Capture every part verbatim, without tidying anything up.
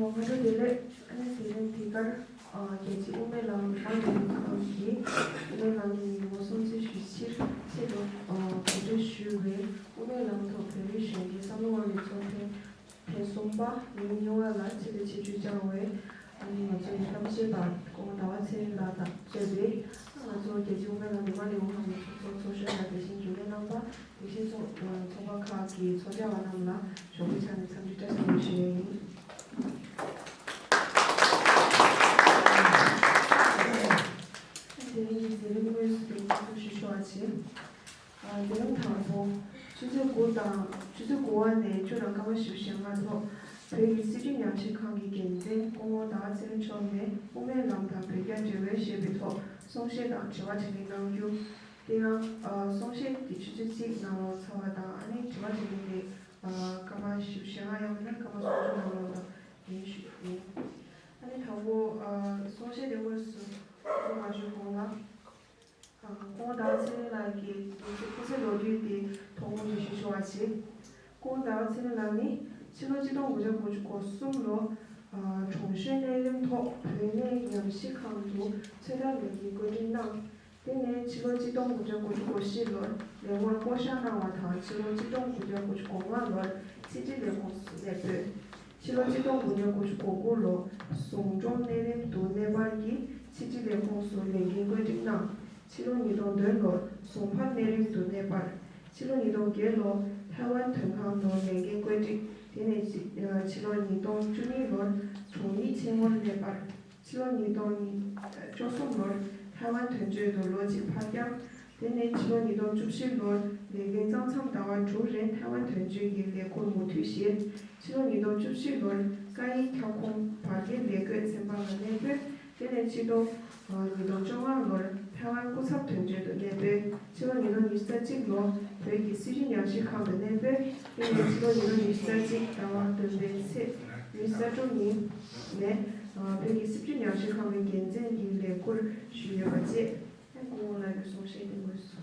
ང་ཚོ་བདེ་ལེགས། ཨ་ནི་དེ་རིང་འདི་གར་རྒྱལ་སྤྱི་དབུ་མའི་ལམ་མི་མང་ལས་འགུལ་ཁང་གིས་དབུ་མའི་ལམ་ནས་ཉིན་མོ་སྲུང་བརྩི་ཞུ་ཕྱིར་ཆེད་དུ་གོ་སྒྲིག་ཞུས་པའི་དབུ་མའི་ལམ་ཐོག་བོད་རིགས་གཞོན་སྐྱེས་བསམ་བློ་བར་གྱི་ཚོགས་ཐེངས་ཐེངས་གསུམ་པ་ཉིན་གཉིས་པ་ལ་ཆེད་དུ་ཆིབས་བསྒྱུར་བསྐྱངས་པའི་ཨ་ནི་ང་ཚོའི་གཏམ་བཤད་པ་སྐུ་ངོ་ཟླ་བ་ཚེ་རིང་ལགས་དང་གཙོས་པའི་ང་ཚོ་རྒྱལ་སྤྱིའི་དབུ་མའི་ལམ་མི་མང་ལས་འགུལ་ཁང་གི་ཚོགས་གཙོ་ཚོགས་གཞོན་དང་དེ་བཞིན་རྒྱུན་ལས་རྣམ་པ། དེ་བཞིན་ཚོགས་ཚོགས་པ་ཁག་གི་ཚོགས་བཅར་བ་རྣམས་ལ་ཞོགས་པའི་ཆ་ནས་འཚམས་འདྲི་བཀྲ་ཤིས་བདེ་ལེགས་ཞུ་ཡས་ཡིན། དེ་རིང་གི་མཛད་རིམ་དངོས་སུ་དེ་སྐོར་ཞུ་ཞུ་བ་བྱེད། ཨ། མཛད་རིམ་དང་པོ། ཆུ་ཚོད་དགུ་དང་ཆུ་ཚོད་དགུ་པ་ནས་བཅུ་དང་སྐར་མ་བཞི་བཅུ་ཞེ་ལྔ་ཐོག་བོད་ཀྱི་སྲིད་བྱུས་ཉམས་ཞིབ་ཁང་གི་འགན་འཛིན་སྐུ་ངོ་ཟླ་བ་ཚེ་རིང་མཆོག་ནས་དབུ་མའི་ལམ་དང་བོད་རྒྱ་འབྲེལ་བའི་ཞེས་པའི་ཐོག་གསུང་བཤད་དང་དྲི་བ་དྲིས་ལན་གནང་རྒྱུ། དེ་ཡང་། ཨ། གསུང་བཤད་དེ་ཆུ་ཚོད་གཅིག་གནང་རོགས་ཚར་བ་དང་ཨ་ནི་དྲི་བ་དྲིས་ལན་དེ། ཨ། སྐར་མ་བཞི་བཅུ་ཞེ་ལྔ་ཡང་མིན་ན་སྐར་མ་སུམ་ཅུ་གནང་རོགས་དང་ལན་ཞུ་རྒྱུ་ཡིན། ཨ་ནི་དང་པོ། ཨ། གསུང་བཤད་དེ་དངོས་སུ་གསུང་མ་ཞུ་གོང་ལ། ཨ། སྐུ་ངོ་ཟླ་བ་ཚེ་རིང་ལགས་ཀྱི་སྐུ་ཚེ་ལོ་རྒྱུས་དེ་ཐོག་མར་ཞུ་ཞུ་བ་བྱེད། སྐུ་ངོ་ཟླ་བ་ཚེ་རིང་ལགས་ནི་ཕྱི་ལོ་ཆིག་སྟོང་དགུ་བརྒྱ་དགུ་བཅུ་གོ་གསུམ་ལོ། ཨ། དྲུང་གཞོན་གནས་རིམ་ཐོག་བོད་གནས་ཉམས་ཞིབ་ཁང་དུ་ཚོད་ལྟ་ལས་འགན་བཀོད་སྒྲིག་གནང་། དེ་ནས་ཕྱི་ལོ་ཆིག་སྟོང་དགུ་བརྒྱ་དགུ་བཅུ་གོ་བཞི་ལོར་ལས་ངོར་བསྐོ་བཞག་གནང་བ་དང་ཕྱི་ལོ་ཆིག་སྟོང་དགུ་བརྒྱ་དགུ་བཅུ་གོ་ལྔ་ལོར་ཕྱི་དྲིལ་ལས་ཁུངས་སུ་གནས་སྤོས། ཕྱི་ལོ་ཆིག་སྟོང་དགུ་བརྒྱ་དགུ་བཅུ་གོ་དགུ་ལོར་ཟུང་དྲུང་གནས་རིམ་དུ་གནས་སྤར་གྱིས་ཕྱི་དྲིལ་ལས་ཁུངས་སུ་ལས་འགན་བཀོད་སྒྲིག་གནང་། ཕྱི་ལོ་ཉིས་སྟོང་བདུན་ལོར་ཟུང་ཕར་གནས་རིམ་དུ་གནས་སྤར། ཕྱི་ལོ་ཉིས་སྟོང་བརྒྱད་ལོར་ཐའེ་ཝན་དོན་ཁང་དུ་ལས་འགན་བཀོད་སྒྲིག་དེ་ནས་ཕྱི་ཕྱི་ལོ་ཉིས་སྟོང་བཅུ་གཉིས་ལོར་དྲུང་ཡིག་ཆེན་མོར་གནས་སྤར། ཕྱི་ལོ་ཉིས་སྟོང་བཅུ་གསུམ་ལོར་ཐའེ་ཝན་དོན་གཅོད་དུ་ལོ་གཅིག་ཕར་འགྱངས། དེ་ནས་ཕྱི་ལོ་ཉིས་སྟོང་བཅུ་བཞི་ལོར་ལས་འགན་གཙང་མཚམས་ཟླ་བ་དྲུག་རིང་ཐའེ་ཝན་དོན་གཅོད་ཀྱི་ལས་ཁུར་མུ་མཐུད་བཞེས། ཕྱི་ལོ་ཉིས་སྟོང་བཅུ་བཞི་ལོར་སྐད་ཡིག་ཁྱབ་ཁོངས་བར་བརྒལ་ལས་བགོས་ཚན་པ་ལ་གནས་སྤོས། དེ་ནས་ཕྱི་ལོ་ཉིས་སྟོང་བཅོ་ལྔ་ལོར་ཐའེ་ཝན་སྐུ་ཚབ་དོན་གཅོད་དུ་གནས་སྤོས། ཕྱི་ལོ་ཉིས་སྟོང་ཉི་ཤུ་རྩ་གཅིག་ལོར་བོད་ཀྱི་སྲིད་བྱུས་ཉམས་ཞིབ་ཁང་དུ་གནས་སྤོས། དེ་ནས་ཕྱི་ལོ་ཉིས་སྟོང་ཉི་ཤུ་རྩ་གཅིག་ཟླ་བ་བདུན་པའི་ཚེས་ཉི་ཤུ་རྩ་དྲུག་ཉིན་ནས་བོད་ཀྱི་སྲིད་བྱུས་ཉམས་ཞིབ་ཁང་གི་འགན་འཛིན་གྱི་ལས་ཁུར་ཞུས་ཡོད་པ་བཅས། སྐུ་ངོ་ལགས་ཀྱི་གསུང་བཤད་དེ་དངོས་སུ།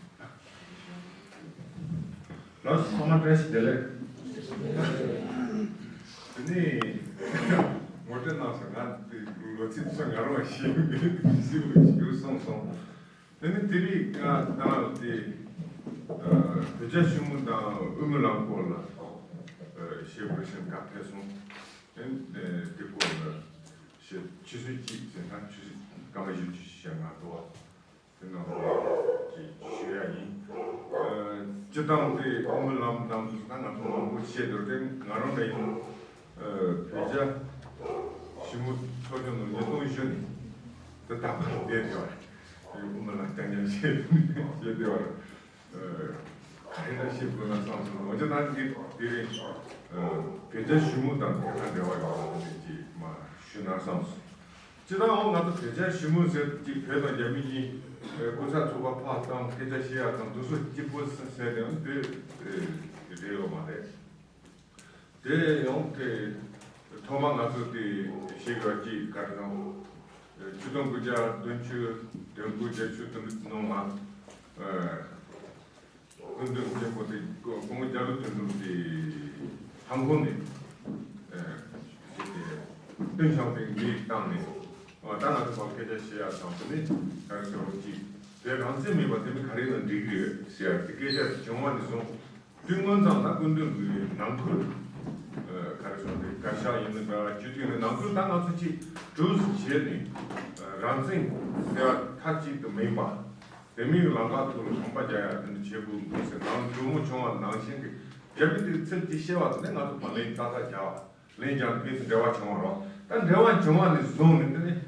ལགས་སོ། ཚང་མ་བཀྲ་ཤིས་བདེ་ལེགས། དེ་ནས་ངོ་སྤྲོད་གནང་སོང་། ང་དེ་ལོ་ཚིགས་སུ་ང་རང་ཤེས་མེད་ཟེར་ཞུ་སོང་སོང་། དེ་ནས་དེ་རིང་ང་ང་དེ་བོད་རྒྱ་ཞི་མོལ་དང་དབུ་མའི་ལམ་སྐོར་ལ་བཤད་དགོས་ཤེས་བཀའ་ཕེབས་སོང་། དེ་དེ་སྐོར་ལ་བཤད། ཆུ་ཚོད་གཅིག་ཟེར་ན་ཆུ་ཚོད་སྐར་མ་བཞི་བཅུ་ཞིག་བཤད་ང་འགྲོ་བ། དེ་ནང་གི་ཞུ་ཡ་ཡིན། ཨ། སྤྱིར་བཏང་དེ་དབུ་མའི་ལམ་དང་དུས་ན་ང་ཚོ་མང་པོ་བཤད་འདུག་དེ་ང་རང་ལ་ཡིན། ཨ། བོད་རྒྱ་ཞི་མོལ་ཚོགས་ཆུང་ནང་ཉིས་སྟོང་བཞི་ནས་དེ་ད་བར་བསྡད་བསྡད་པ་རེད། དབུ་མའི་ལམ་རྐྱང་རྐྱང་བཤད་བཤད་བསྡད་པ་རེད། ཨ། ག་རེ་འདྲ་བཤད་དགོས་ན་བསམ་སོང་། འོན་ཀྱང་ད་འདི་དེ་རིང་ཨ་བོད་རྒྱ་ཞི་མོལ་དང་ག་འབྲེལ་བ་ཡོད་པ་དེ་ཅིག་མར་ཞུ་ན་བསམ་སོང་། སྤྱིར་བཏང་འོ་ང་ཚོ་བོད་རྒྱ་ཞི་མོལ་ཟེར་ཅིག་བོད་དང་རྒྱ་མི་གཉིས་སྐུ་ཚབ་ཚོགས་པ་ཕར་བཏང་། སྐད་ཆ་བཤད་ཡག་དང་དེ་ཚོ་གཅིག་པོ་ཟེར་དེ་ཡང་དེ་རེད་ཡོད་མ་རེད། དེ་ཡང་དེ་ཐོག་མ་ང་ཚོ་དེ་བཤད་དགོས་ཅིག་ག་རེ་དང་། ཆིག་སྟོང་དགུ་བརྒྱ་བདུན་ཅུ་དོན་དགུ་བརྒྱད་ཅུ་དོན་དྲུག་ནང་ལ། སྐུ་མདུན་མགོན་པོ་དེ་སྐུ་ངོ་རྒྱ་ལོ་དོན་གྲུབ་དེ་ཧང་ཀོང་ནས་ཨ་དེ་ཏུན་ཞང་ཕིང་མིས་བཏང་ནས། ཨ། ད་ང་ཚོ་བར་སྐད་ཆ་བཤད་ཡག་དང་དེ་ནི་ག་རེ་ཟེར་བ་ཅིག་བོད་རང་བཙན་མེད་པ་དེ་མི་ག་རེ་ཡིན་ན་འགྲིག་གི་ཡོད་ཟེར་ཡག་དེ་སྐད་ཆ་བྱུང་བ་ནས་བཟུང་དུས་སྔོན་ཙམ་ད་སྐུ་མདུན་གྱི་ནང་ཁུལ་ག་རེ་ཟེར་བ་དེ་བཀའ་ཤག་ཡིན་ན་འདྲ། སྤྱི་འཐུས་ནས་ནང་ཁུལ་ད་ང་ཚོ་ཅིག་གྲོས་བྱས་ནས་རང་བཙན་ཟེར་བ་མཐའ་གཅིག་ཏུ་མིན་པ། དེ་མིན་ལམ་ཁ་ཐོག་ལ་གོམ་པ་རྒྱག་ཡ་དེ་འདྲ་བྱེད་དགོས་འདུག་ཟེར། ནང་གྲོས་མོལ་བྱུང་བ་ནང་བཞིན་གྱི་རྒྱ་མི་དེ་ཚིག་གཅིག་བཤད་པ་དེ་ནས་ང་ཚོ་ཕར་ལན་ཏག་ཏག་རྒྱག་པ། ལན་རྒྱག་དུས་སུ་འབྲེལ་བ་བྱུང་བ་རེད། ད་འབྲེལ་བ་བྱུང་བ་ནས་བཟུང་ནས་དེ་ནས་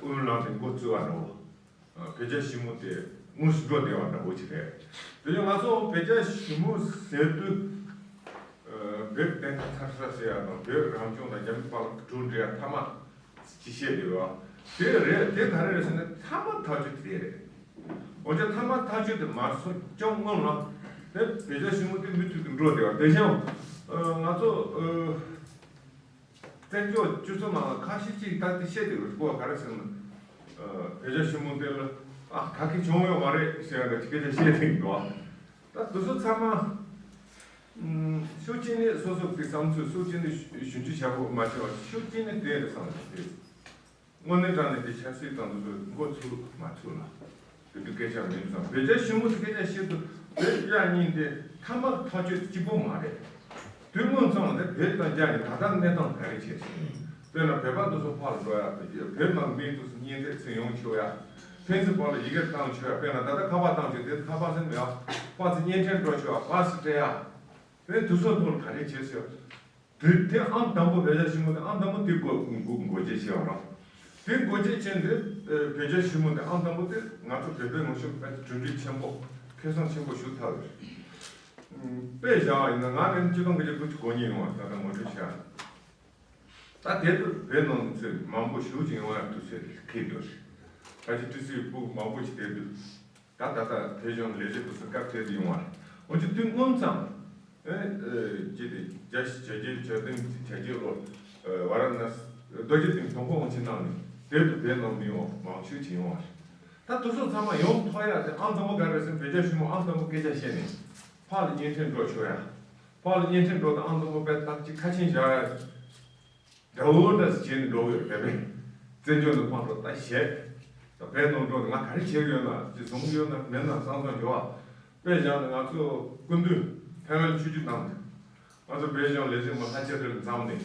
དབུ་མའི་ལམ་དེ་འགོ་བཙུགས་པ་རེད། བོད་རྒྱ་ཞི་མོལ་དེ་དངོས་སུ་འགྲོ་བསྡད་པ་འདྲ་པོ་ཅིག་རེད། དེ་ཡང་ང་ཚོ་བོད་རྒྱ་ཞི་མོལ་ཟེར་དུས། བོད་བདེན་མཐའ་གསལ་ཟེར་ཡ་དང་བོད་རང་སྐྱོང་དང་རྒྱ་མི་བར་ལ་གྲོས་འགྲིག་ཡ་མཐའ་མ་ཅི་བཤད་དེ་བ། དེ་རེད། དེ་ག་རེ་རེད་ཟེར་ན་མཐའ་མ་ཐག་གཅོད་དེ་རེད། འོ་ཅག་མཐའ་མ་ཐག་གཅོད་དེ་མ་སོང་ཅུང་སྔོན་ལ་དེ་བོད་རྒྱ་ཞི་མོལ་དེ་མུ་མཐུད་དུ་འགྲོ་བསྡད་པ་དེ་བཞིན་ང་ཚོ་བཙན་བྱོལ་སྤྱི་ཚོགས་ནང་ལ་ཁ་ཤས་ཅིག་ད་དེ་བཤད་དེ་རེད། སྐོར་ག་རེ་ཟེར་ན་བོད་རྒྱ་ཞི་མོལ་དེ་ལ་ཨ་ད་གི་བྱུང་ཡོད་མ་རེད་ཟེར་ཡ་འདྲ་ཅིག་སྐད་ཆ་བཤད་དེ་འདུག་ད་དེ་ཚོ་ཚང་མ། ཤུགས་རྐྱེན་ནི་སོ་སོ་གི་བསམ་ཚུལ་ཤུགས་རྐྱེན་ནི་ཞུ་རྒྱུ་བྱ་དགོས་མ་བྱུང་བ་ཤུགས་རྐྱེན་ནི་དེ་རེད་བསམ་སྟེ། དངོས་གནས་དྲང་གནས་དེ་ཆབ་སྲིད་དང་དུ་མགོ་ཚུགས་མ་ཚུགས་ལ་དེ་འདྲའི་སྐད་ཆ་མིན་བསམ། བོད་རྒྱ་ཞི་མོལ་དུ་སྐད་ཆ་བཤད་དུས་བོད་རྒྱ་གཉིས་དེ་ཐ་མག་ཐག་ཆོད་གཅིག་པོ་མ་རེད། དུས་སྔོན་ཚང་ལ་བོད་དང་རྒྱ་ནི་ད་ལྟ་གནས་སྟངས་ག་རེ་བྱས་སོང་། དཔེར་ན་བོད་པ་དེ་ཚོ་ཕར་འགྲོ་ཡ་དང་བོད་ནང་མི་དེ་ཚོ་གཉེན་སྒྲིག་ཚུར་ཡོང་ཆོག་ཡ། ཕན་ཚུན་བར་ལ་ཡི་གེ་བཏང་ཆོག་ཡ། དཔེར་ན་ད་ལྟ་ཁ་པར་བཏང་ཆོག་དེ་ཁ་པར་ཟེར་མེད་ཡ། ཕར་ཚུར་བརྙན་འཕྲིན་འགྲོ་ཆོག་ཡ། ཕར་ཚུར་སྤྲད་ཡ། དེ་དུས་ཚོད་ཐོག་ལ་ག་རེ་བྱས་སོང་། དེ་དེ་ཨང་དང་པོ་བོད་རྒྱ་ཞི་མོལ་དེ་ཨང་དང་པོ་དེ་སྒོ་སྒོ་སྒོ་འབྱེད་བྱས་པ་རེད། དེ་སྒོ་འབྱེད་བྱས་འདི་བོད་རྒྱ་ཞི་མོལ་དེ་ཨང་དང་པོ་དེ་ང་ཚོ་བོད་པའི་ངོ་ཤེས་པ་གྲུབ་འབྲས་ཆེན་པོ་ཁེ་བཟང་ཆེན་པོ་ཞིག་ཐོབ་ཡོད་རེད། དཔེ་བཞག་པ་ཡིན་ན་ང་ནི་སྤྱི་སྟོང་དགུ་བརྒྱ་དགུ་བཅུ་གོ་གཉིས་ཡོང་བ་ད་ལྟ་ངོ་སྤྲོད་བྱས། ད་དེ་དུས་བོད་ནང་གི་ཚོས་མང་པོ་ཞུ་ཅིག་ཡོང་ཡག་དུས་ཚོད་ཁེལ་འདུག་ད་ཆ་ཊི་སི་ཝི་ཕྲུ་གུ་མང་པོ་ཅིག་དེ་དུས་ད་ད་ལྟ་བོད་གཞུང་ལས་བྱེད་དུ་སུ་སྐབས་དེ་དུ་ཡོང་བ་རེད། འོན་ཀྱང་དུས་སྔོན་ཙམ་ཨེ་ཨེ་ཅི་སྟེ་རྒྱ་ཞིག་བྱ་རྒྱུ་བྱ་སྟངས་བྱ་རྒྱུ་ལོ་ཝ་ར་ཎ་སི་རྡོ་རྗེ་གདན་དང་པོ་དབང་ཆེན་གནང་ནས་དེ་དུས་བོད་ནང་མི་ཡོང་མང་ཤོས་ཅིག་ཡོང་བ་རེད། ད་དུས་སུ་ཚང་མ་ཡོང་ཐོག་ཡག་དེ་ཨང་དང་པོ་ག་རེ་ཟེར་བོད་རྒྱ་ཞི་མོལ་ཨང་དང་པོ་སྐད་ཆ་བཤད་ནས་ཕར་ལ་བརྙན་འཕྲིན་འགྲོ་ཆོག་ཡ། ཕར་ལ་བརྙན་འཕྲིན་འགྲོ་དང་ཨང་དང་པོ་དཔེ་ཐག་གཅིག་ཁ་ཆེན་བཞག་ཡ། དགྲ་བོ་འདྲ་ཟེར་བྱས་ནས་འགྲོ་གི་ཡོད་རེད་པས། བཙན་བྱོལ་དུ་ཕར་འགྲོ་ད་བཤད། ད་བོད་ནང་འགྲོ་ནས་ང་ག་རེ་བྱེད་ཀྱི་ཡོད་ན་ཅི་བཟུང་གི་ཡོད་ན་མེད་ན་བསམ་བསམ་བྱེད་བ། དཔེ་བཞག་ན་ང་ཚོ་སྐུ་མདུན་ཐའེ་ཝན་ཆིབས་བསྒྱུར་གནང་འདུག་ང་ཚོ་བོད་གཞུང་ལས་བྱེད་མི་ལྷ་ཆེ་ཏོག་ཙམ་ནས་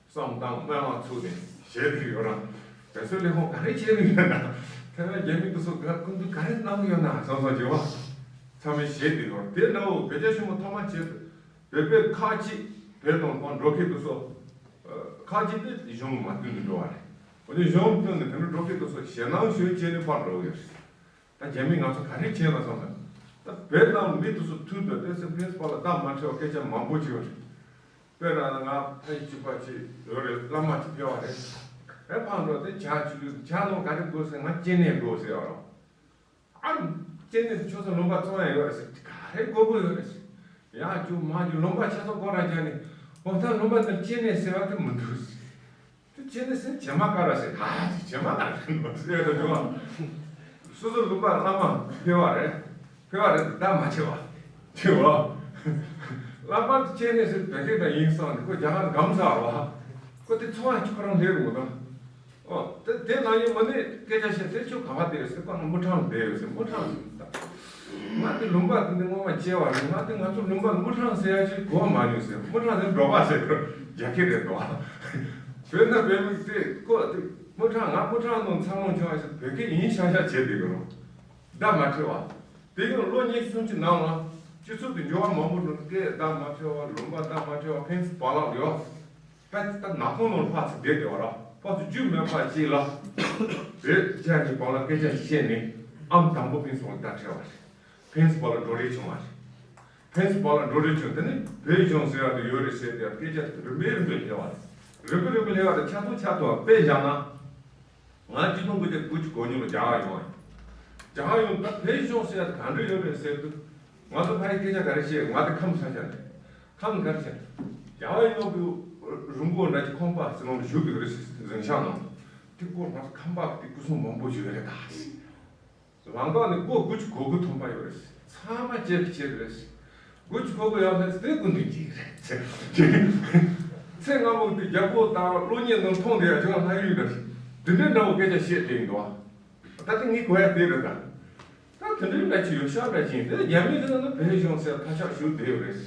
བསམ་བཏང་སྨོན་ལམ་ཚུགས་ནས་བཞེས་ཀྱི་ཡོད་ར། བོད་སོག་ལས་ཁུངས་ག་རེ་བྱེད་ཀྱི་ཡོད་ན། ཐའེ་ཝན་རྒྱ་མི་དེ་ཚོ་ག་སྐུ་མདུན་ག་རེ་གནང་གི་ཡོད་ན་བསམ་བསམ་བྱེད་བ། ཚང་མས་བཞེས་ཀྱི་ཡོད་ར། དེ་འདྲ་བོ་བོད་རྒྱ་ཞི་མོལ་ཐོག་མ་བྱེད་དུས། བོད་པའི་ཁག་ཅིག་བོད་ནང་ཕར་འགྲོ་མཁན་དེ་ཚོ། ཁག་ཅིག་དེ་གཞུང་མ་བསྟུན་ནས་འགྲོ་བ་རེད། འོ་དེ་གཞུང་བསྟུན་ནས་དེ་འདྲ་འགྲོ་མཁན་དེ་ཚོ་ཞེད་སྣང་ཞེ་པོ་བྱས་ནས་ཕར་འགྲོ་གི་རེད། ད་རྒྱ་མིས་ང་ཚོ་ག་རེ་བྱས་ན་བསམ་ན། ད་བོད་ནང་མི་དེ་ཚོ་ཐུག་དུས་དེ་ཚོ་ཕན་ཚུན་བར་ལ་བརྡ་མ་འཕྲོད་པ་སྐད་ཆ་མང་པོ་བྱས་པ་རེད། དཔེར་ན་ང་ཕ་ཡུལ་གཅིག་པ་ཅིག་ཡོད་རེད། བླ་མ་ཅིག་ཕེབས་པ་རེད། ཨེ་ཕར་འགྲོ་དེ་ཇ་ཅིག་ལུས་ཇ་ནང་ག་རེ་དགོས་ཟེར་ང་སྐྱེ་གནས་དགོས་ཟེར་བ་རེད། ཨ། སྐྱེ་གནས་ཆོས་ཚོགས་ལུང་པ་བཙོང་ཡ་ཡོད་རེད་ཟེར། ག་རེ་དགོས་དགོས་ཡོད་རེད་ཟེར། ཡར་རྒྱུག་མར་རྒྱུག་ལུང་པ་ཆ་ཚང་སྐོར་ར་རྒྱག་ནས་འོ་ད་ལུང་པ་འདིར་སྐྱེ་གནས་ཟེར་བ་དེ་མི་འདུག་ཟེར། དེ་སྐྱེ་གནས་ཟེར་བྱེ་མ་ཀ་ར་ཟེར། ཨ་དེ་བྱེ་མ་ཀ་ར་ཟེར་ནོ་ཟེར་ཡ་ད་འགྲོ་བ། སོ་སོ་ལུང་པ་བླ་མ་ཕེབས་པ་རེད། ཕེབས་པ་རེད་དེ་བརྡ་མ་ཆད་པ། ཆེ་བ། བླ་མ་དེ་སྐྱེ་གནས་ཟེར་བོད་སྐད་དང་ཡིན་བསམ་ནས་ཁོ་རྒྱ་གར་སྒམ་ཟ་བ། ཁོ་དེ་ཚོང་ཡ་ཁྱོད་ཁོ་རང་སླེབས་རུང་དང་། ཨོ། དེ་དེ་ནང་ཡོད་མི་ནི་སྐད་ཆ་བཤད་དེ་ཁྱོད་ག་པར་བསྡད་ཡོད་ཟེར། ཁོ་ནི་མི་ཕྲང་བསྡད་ཡོད་ཟེར། མི་ཕྲང་ཟེར་ད། ང་དེ་ལུང་པ་དེ་འདི་སྔོན་མ་སྐྱེ་བ་རེད། ང་དེ་ང་ཚོ་ལུང་པ་ལ་མི་ཕྲང་ཟེར་ཡ་ཅིག་གོ་མ་མྱོང་ཟེར། མི་ཕྲང་ཟེར་འབྲོག་པ་ཟེར་རྒྱ་སྐད་རེད་དོ། བོད་ན་བོད་མི་དེ་ཁོ་དེ་མི་ཕྲང་ང་མི་ཕྲང་ནང་འཚར་ལོངས་བྱུང་བ་ཞིག་བོད་སྐད་ཡིན་ཤག་ཤག་བྱས་བསྡད་ཀྱི་རེད། བརྡ་མ་འཕྲོད་པ། དེ་ཡང་ལོ་ཉི་ཤུ་སུམ་ཅུ་ནང་ལ་སྤྱི་ཚོགས་དེ་འགྱུར་བ་མང་པོ་འགྲོ་སྐད་བརྡ་མ་འཕྲོད་པ། ལུང་པ་བརྡ་མ་འཕྲོད་པ། ཕན་ཚུན་བར་ལ་ཡོད། ཕན་ཚུན་ད་ནག་ཁུང་ནང་ཕར་ཚུར་བསྡད་བསྡད་པ་ར། ཕར་ཚུར་རྒྱུས་མེད་པ་ཅིག་ལ། བོད་རྒྱ་གཉིས་བར་ལ་སྐད་ཆ་བཤད་ནས་ཨང་དང་པོ་ཕན་ཚུན་བར་བརྡ་འཕྲོད་པ་རེད། ཕན་ཚུན་བར་ལ་འགྲོ་རེས་བྱུང་བ་རེད། ཕན་ཚུན་བར་ལ་འགྲོ་རེས་བྱུང་། དེ་ནི་བོད་གཞུང་ཟེར་བ་དེ་ཡོད་རེད་ཟེར་ཏེ་སྐད་ཆ་དེ་རིམ་པས་རིམ་པས་སླེབས་པ་རེད། རིམ་པས་རིམ་པས་སླེབས་པ་དེ་ཆ་ཚང་ཆ་ཚང་དཔེ་བཞག་ན། ང་གཅིག་སྟོང་དགུ་བརྒྱ་དགུ་བཅུ་གོ་གཉིས་ལོ་རྒྱ་གར་ཡོང་བ་ཡིན། རྒྱ་གར་ཡོང་ད་བོད་གཞུང་ཟེར་ཡ་དེ་ག་འདྲ་ཡོད་རེད་ཟེར་དུས། ང་ཚོ་ཕ་ཡི་སྐད་ཆ་ག་རེ་བཤད། ང་དེ་ཁམས་ས་ཆ་ནས། ཁམས་ག་རེ་བཤད། རྒྱ་གར་ཡོང་གི་རིན་པོ་འདྲ་ཅིག་ཁང་པ་ཟེར་ནང་བཞུགས་ཀྱི་རེད་ཟེར། གཟིམ་ཤག་ནང་དེ་སྐོར་ང་ཚོ་ཁམས་པ་དེ་སྐུ་སྲུང་མང་པོ་ཞིག་ཡོད་རེད་ད་ཟེར། ལམ་ཁ་ནས་སྒོ་དགུ་བཅུ་གོ་དགུ་ཐོན་པ་ཡོད་རེད། ཚང་མ་ཅེག་བྱས་རེད། དགུ་བཅུ་གོ་དགུ་ཡོད་ན་དེ་སྐུ་མདུན་གྱི་རེད། ཚེ་སྔ་མོ་དེ་རྒྱལ་པོ་དང་བློན་ངན་རྣམས་མཐོང་བསྡད་ཡ་ཅིག་ལྷ་ཡུལ་འདྲ་ཞིག་དེ་འདྲའི་འདྲ་བོ་སྐད་ཆ་བཤད་བསྡད་ཡིན་འདུག་ད་དེ་ངའི་གོ་ཡ་དེ་རེད་ད། ད་དེ་འདྲའི་འདྲ་ཅིག་ཡོད་ཤག་འདྲ་ཅིག་ཡིན། དེ་རྒྱ་མི་དེ་ནང་ན་བོད་གཞུང་ཟེར་ཁ་ཤགས་ཞུགས་བསྡད་ཡོད་རེད།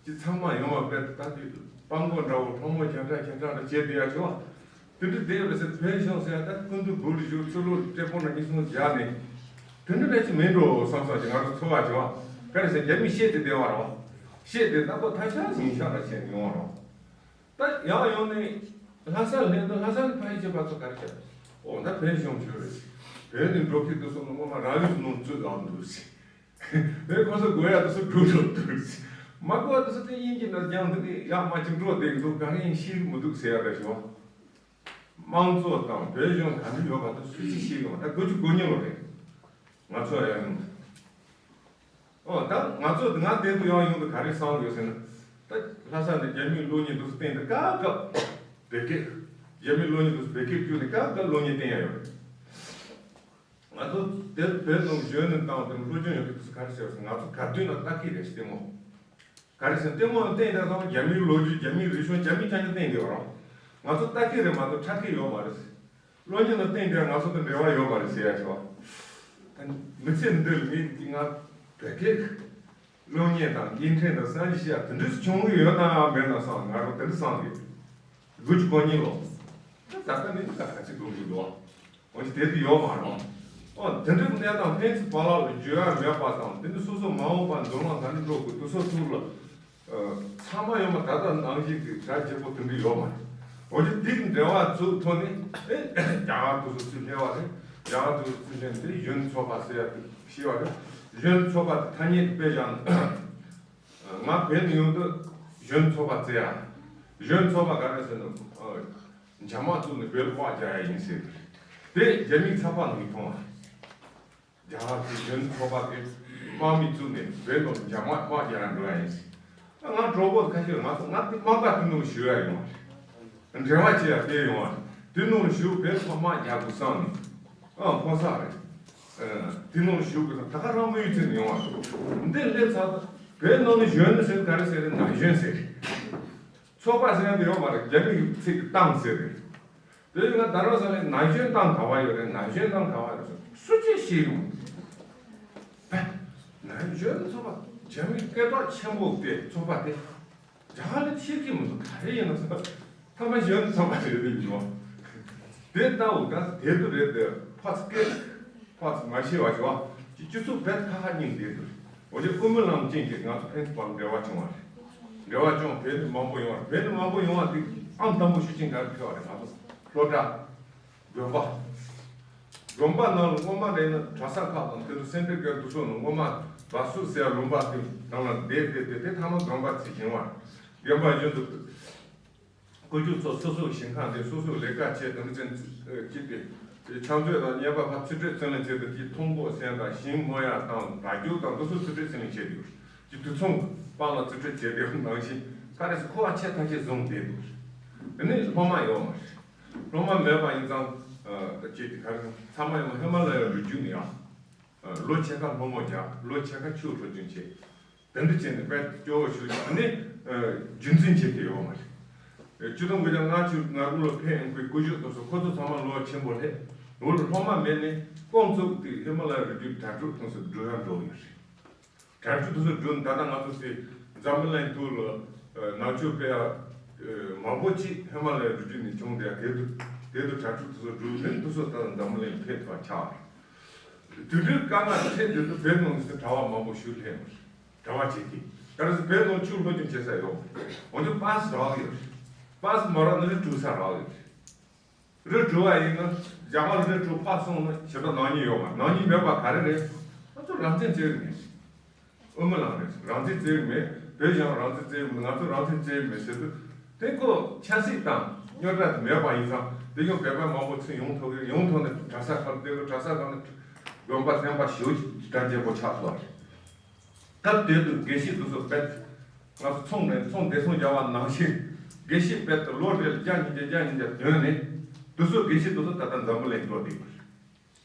ཅི་ཚང་མ་ཡོང་བ་དཔེ་ད་དེ་སྤྲང་པོ་འདྲ་བོ་གྲོགས་མོ་རྒྱ་གྲགས་རྒྱ་གྲགས་འདྲ་བྱས་བསྡད་ཡ་ཆོག་བ། དེ་འདྲ་བསྡད་ཡོད་རེད་ཟེར། བོད་གཞུང་ཟེར་ཡ་ད་སྐུ་མདུན་སྦུག་ལ་བཞུགས། ཚུར་ལོག་སྤྲད་པོ་ན་གཉིས་གསུམ་རྒྱག་ནས་དེ་འདྲ་འདྲ་ཅིག་མིན་འགྲོ་བསམ་བསམ་ཅིག་ང་ཚོ་ཚོར་བ་བྱུང་བ། ག་རེ་ཟེར་རྒྱ་མིས་བཤད་དེ་བསྡད་པ་རེད་བ། བཤད་དེ་ད་ཁོ་ཐ་ཆད་ཡིན་ཤག་འདྲ་བྱས་ནས་ཡོང་བ་རེད་བ། ད་ཡང་ཡོང་ནས་ལྷ་སར་སླེབས་དུས་ལྷ་སར་ནས་ཕ་ཡུལ་གྱི་བ་ཚོ་ག་རེ་བྱས། ཨོ་ད་བོད་གཞུང་བྱོས་རེད། བོད་ནས་འགྲོ་མཁན་དེ་ཚོ་ལ་ངོ་མ་རང་ཡུལ་ནང་བཙུད་ལངས་འདུག་ཟེར། བོད་ཁོ་ཚོ་དགོས་ཡ་དེ་ཚོ་སྒྲུབ་རོགས་འདུག་ཟེར། མ་དགོས་པ་དེ་ཚོ་དེ་དབྱིན་ཇི་ནང་སྦྱངས་འདུག་གི་ཡག་མ་ཅིག་འགྲོ་བསྡད་འདུག་ག་རེ་ཡིན་ཤེས་ཀྱི་མི་འདུག་ཟེར་ཡ་རེད་ཞུ་བ། དམངས་གཙོ་དང་བོད་གཞུང་ག་འདྲ་ཡོད་པ་དེ་སུས་ཅིག་ཤེས་ཀྱི་མ། ད་དགུ་བཅུ་གོ་གཉིས་ལོ་རེད། ང་ཚོ་ཡང་ཡོང་འདུག་ཨོ་ད་ང་ཚོ་ང་དེ་དུ་ཡང་ཡོང་དུ་ག་རེ་བསམ་ཡོད་ཟེར་ན། ད་ལྷ་ས་འདི་རྒྱ་མིའི་གློག་བརྙན་འདུག་སྟེང་དུ་སྐབས་སྐབས་བོད་སྐད། རྒྱ་མིའི་གློག་བརྙན་འདུག་བོད་སྐད་བསྒྱུར་ནས་སྐབས་སྐབས་གློག་བརྙན་བསྟན་ཡ་ཡོད་རེད། ང་ཚོ་དེར་བོད་ནང་གཞོན་ནུ་དང་དེ་སློབ་སྦྱོང་ཡོད་མཁན་དུ་ག་རེ་ཟེར་ཟེར། ང་ཚོ་ག་དུས་ན་ལྟ་གི་རེད་ལྟད་མོ། ག་རེ་ཟེར་ན་ལྟད་མོ་ལ་བལྟས་ན་ཚང་མ་རྒྱ་མིའི་ལོ་རྒྱུས་རྒྱ་མིའི་རིག་གཞུང་རྒྱ་མི་རྐྱང་རྐྱང་བལྟས་ཡོད་རེད། ང་ཚོ་ལྟ་མཁན་རེད་མ་གཏོགས་ཁྲ་མཁན་ཡོད་མ་རེད། གློག་བརྙན་ལ་བལྟས་ན་ང་ཚོ་དང་འབྲེལ་བ་ཡོད་མ་རེད་ཟེར་ཡ་ཆེ་བ། ད་མི་ཚེ་འདི་ལ་ངས་ང་བོད་སྐད་གློག་བརྙན་དང་ཨིན་ཊར་ནེཊ་དང་སང་ཞིག་ཡ་དེ་འདྲ་བྱུང་གི་ཡོད་ནའང་མེད་ན་བསམ། ང་རང་དེ་འདྲ་བསམ་གི། དགུ་བཅུ་གོ་གཉིས་ལོ། ད་ལྟ་ནི་ད་ག་ཚོད་སྒུག་གི་འདུག་འོན་ཀྱང་དེ་དུས་ཡོད་མ་རེད། ཨོ་དེ་འདྲའི་གནས་སྟངས་ཕན་ཚུན་བར་ལ་བརྗོད་ཡ་མེད་པ་དང་། དེ་ནི་སོ་སོ་མ་འོངས་པ་འཛམ་གླིང་ག་འདྲ་འགྲོ་དགོས་དུས་སོ་ཐུག་ལ། ཨ། ཚང་མ་ཡོད་མ་ད་ལྟ་ནང་བཞིན་གྱི་གྲ་རྒྱས་པོ་དེ་འདྲ་ཡོད་མ་རེད། འོན་ཀྱང་དེ་གི་འབྲེལ་བ་བཙུགས་ཐོག་ནས་ཨེ་རྒྱ་གར་དུ་སུ་ཚུར་སླེབས་པ་རེད། རྒྱ་གར་དུ་སུ་སླེབས་དེ་གཞོན་ཚོགས་པ་ཟེར་ཡ་དེ་ཤེས་པ་རེད། གཞོན་ཚོགས་པ་དེ་ཐ་སྙད་དེ་དཔེ་བཞག་ན། ང་བོད་ནས་ཡོང་དུས་གཞོན་ཚོགས་པ་བཙལ་ཡ། གཞོན་ཚོགས་པ་ག་རེ་ཟེར་ན། ཨ། འཇབ་མ་བཙུགས་ནས་བོད་ལ་དམག་རྒྱག་ཡ་ཡིན་ཟེར་གི་རེད། དེ་རྒྱ་མིའི་ཚགས་པར་ནང་གི་མཐོང་བ། རྒྱ་གར་གྱི་གཞོན་ཚོགས་པ་དེ་དམག་མི་བཙུགས་ནས་བོད་ནང་འཇབ་མ་དམག་རྒྱག་ཡ་འགྲོ་ཡ་ཡིན་ཟེར། ང་གྲོགས་པོ་ཁ་ཤས་ང་ཚོ་ང་དེ་དམག་སྒར་དེ་ནང་ཞུགས་ཡ་ཡོང་བ་རེད། འབྲེལ་བ་བྱེད་ཡ་དེ་ཡོང་བ་རེད། དེ་ནང་ཞུགས་བོད་ལ་དམག་རྒྱག་དགོས་བསམ་ནས། ཨ། ཕོ་གསར་རེད། ཨ། དེ་ནང་ཞུགས་དགོས་བསམ། ད་ག་རང་དམིགས་ཡུལ་བཙལ་ནས་ཡོང་བ་རེད། འདི་སླེབས་ཚར་དུས་བོད་ནང་ནས་གཞོན་ནུ་ཟེར་ག་རེ་ཟེར་རེད། ན་གཞོན་ཟེར་རེད། ཚོགས་པ་ཟེར་ཡ་དེ་ཡོད་མ་རེད། རྒྱ་མིའི་ཚིག་གི་ཏང་ཟེར་རེད། དེ་ཡིན་ན་ད་རང་ས་ནས་ན་གཞོན་ཏང་ག་བ་ཡོད་རེད། ན་གཞོན་ཏང་ག་བ་ཡོད་རེད་ཟེར་སུ་གཅིག་ཤེས་ཡོང་། ན་གཞོན་ཚོགས་པ་རྒྱ་མི་སྐད་གྲགས་ཆེན་པོ་དེ་ཚོགས་པ་དེ་རྒྱ་གར་ལ་ཆེ་གི་མི་འདུག་ག་རེ་ཡིན་ན་ཟེར། ཐ་མ་གཞོན་ཚོགས་པ་རེད་ཡིན་ནོ། དེ་ལྟ་བུ་ག་དེ་དུ་རེད་དེ་ཕ་སྐད་ཕ་མ་ཤེས་བ་ཞེས་བ་ཅི་སྤྱི་ཚོགས་བེད་ཁ་ཁ་སྙིང་བསྡད་དུ་རེད། འོ་ཅེ་ཀུན་མི་ལམ་ཅན་གྱིས་ང་ཚོ་ཕན་ཚུན་བར་འབྲེལ་བ་བྱུང་བ་རེད། འབྲེལ་བ་བྱུང་བོད་ནི་མང་པོ་ཡོང་བ་རེད། བོད་ནི་མང་པོ་ཡོང་བ་དེ་ཨང་དང་པོ་ཤུགས་རྐྱེན་ག་རེ་ཕུལ་བ་རེད། ང་ཚོ་སློབ་གྲྭ། དགོན་པ། དགོན་པ་ནང་ལ་སྔོན་མ་རེད་ན་གྲྭ་ས་ཁག་དང་དེ་ཚོ་སེ་འབྲས་དགོན་དུ་སོང་ནས་སྔོན་མ་བ་སུ་ཟེར་ལུང་པ་དེ་ནང་ལ་བསྡད་བསྡད་བསྡད་དེ་ཐ་མ་དགོན་པ་ཚིག་བཞེངས་བ། དགོན་པ་གཞན་དུ། སྐུ་ཞབས་ཚོ་སོ་སོའི་ཞིང་ཁ་འདི་སོ་སོའི་ལས་ཀ་བྱས་དང་ཅན་གཅིག་དེ་ཕྱག་མཛོད་དང་བརྙན་པར་ཕར་ཚིག་ཕྲད་བཙོན་ལེན་བྱས་ཏེ་ཀྱི་ཐོང་གོ་སེན་དང་ཞིང་རྨོ་ཡ་དང་བ་རྒྱུག་དང་འདི་ཚོ་ཚིག་ཕྲད་བཙོན་ལེན་བྱས་ཏེ་ཀྱི་དུས་མཚུངས་པང་ལ་ཚིག་ཕྲད་བྱས་ཏེ་ནང་བཞིན་ག་རེ་ཟེར་ཁོ་བ་ཆེ་ཐག་ཆེ་བཟུང་བསྡད་འདུག་དེ་ནི་སློབ་མ་ཡོད་མ་རེད། སློབ་མ་མེད་པ་ཡིན་ཙང་ཅིག་ག་རེ་ཚང་མ་ཡོད་མ་ཧི་མ་ལ་ཡ་རི་རྒྱུད་ནས་ཡང་ལོ་ཕྱེད་ཀ་སློང་མོ་རྒྱག་ལོ་ཕྱེད་ཀ་ཆུ་འཁྲབ་རྒྱུན་བྱེད། དེ་འདྲ་བྱས་ནས་དཔེ་སྐྱོ་བོ་ཞིག་ནི་རྒྱུན་འཛིན་བྱེད་ཀྱི་ཡོད་མ་རེད། ཆིག་སྟོང་དགུ་བརྒྱ་ལྔ་བཅུ་ང་དགུ་ལོ་ཕེབས་ཡོང་ཁུལ་སྐུ་ཞབས་དེ་ཚོ་ཁོ་ཚོ་ཚང་མ་ལོ་ཆེན་པོ་རེད། འོ་ལོ་སློབ་མ་མེད་ནས་ཁོང་ཚོ་དེ་ཧི་མ་ལ་ཡ་རི་རྒྱུད་དྲ་གྲོགས་ཁོང་ཚོ་འགྲོ་ཡ་འགྲོ་ཡོད་རེད། དྲ་གྲོགས་དེ་ཚོ་འགྲོ་ནས་ད་ལྟ་ང་ཚོ་དེ་འཛམ་བུ་གླིང་ཐོག་ལ་ནང་ཆོས་སྤེལ་ཡ་མང་པོ་ཅིག་ཧི་མ་ལ་ཡ་རི་རྒྱུད་ནས་བྱུང་བསྡད་དེ་དུ་དེ་དུ་དྲ་གྲོགས་དེ་ཚོ་འགྲོ་ནས་དེ་ཚོ་ད་ལྟ་འཛམ་བུ་གླིང་ཕེབས་ཐུབ་པ་ཆགས་རེད། དུས་དྲུག་དཀའ་ངལ་འཕྲད་དུས་དུ་བོད་ནང་གི་གྲྭ་བ་མང་པོ་ཞིག་སླེབས་པ་རེད། གྲྭ་བ་བྱེད་ཀྱི་ག་རེ་ཟེར་བོད་ནང་ཆོས་སློབ་སྦྱོང་བྱེད་ས་ཡོད་རེད། འོན་ཀྱང་པཱ་སི་རག་ཡོད་རེད། པཱ་སི་མ་རག་ན་རི་བྲོ་ས་རག་ཡོད་རེད། རི་བྲོ་བ་ཡིན་ན་རྒྱ་གར་རི་བྲོ་ཕར་སོང་ན་ཕྱི་དྲོ་ནང་ཉིན་ཡོད་མ་ནང་ཉིན་མེད་པ་ག་རེ་རེད། ང་ཚོ་རང་བཙན་རྩོད་ཀྱི་མེད། དབུ་མ་ལངས་རེད། རང་བཙན་རྩོད་ཀྱི་མེད། བོད་གཞུང་རང་བཙན་རྩོད་ཀྱི་མེད། ང་ཚོ་རང་བཙན་རྩོད་ཀྱི་མེད་ཟེར་དུས་དེ་ཁོ་ཆབ་སྲིད་དང་རྙོག་དྲ་དེ་མེད་པ་ཡིན་ཙང་དེ་གཞུང་བོད་པ་མང་པོ་ཚུར་ཡོང་ཐུབ་ཀྱི་ཡོང་ཐུབ་ནས་གྲྭ་ས་ཁག་དེ་གྲྭ་ས་ཁག་ནས་དགོན་པ་སེམས་པ་ཞེ་པོ་ཅིག་གྲ་རྒྱས་པོ་ཆགས་སོང་བ་རེད། སྐབས་དེ་དུས་དགེ་བཤེས་དེ་ཚོ་དཔེ་ང་ཚོ་ཚོང་ནས་ཚོང་བདེ་སྲུང་རྒྱག་པ་ནང་བཞིན་དགེ་བཤེས་དཔེ་དེ་ལོ་རེ་ལ་བརྒྱ་ཉིས་བརྒྱ་བརྒྱ་ཉིས་བརྒྱ་ཐོན་ནས་དེ་ཚོ་དགེ་བཤེས་དེ་ཚོ་ད་ལྟ་འཛམ་བུ་གླིང་འགྲོ་བསྡད་པ་རེད།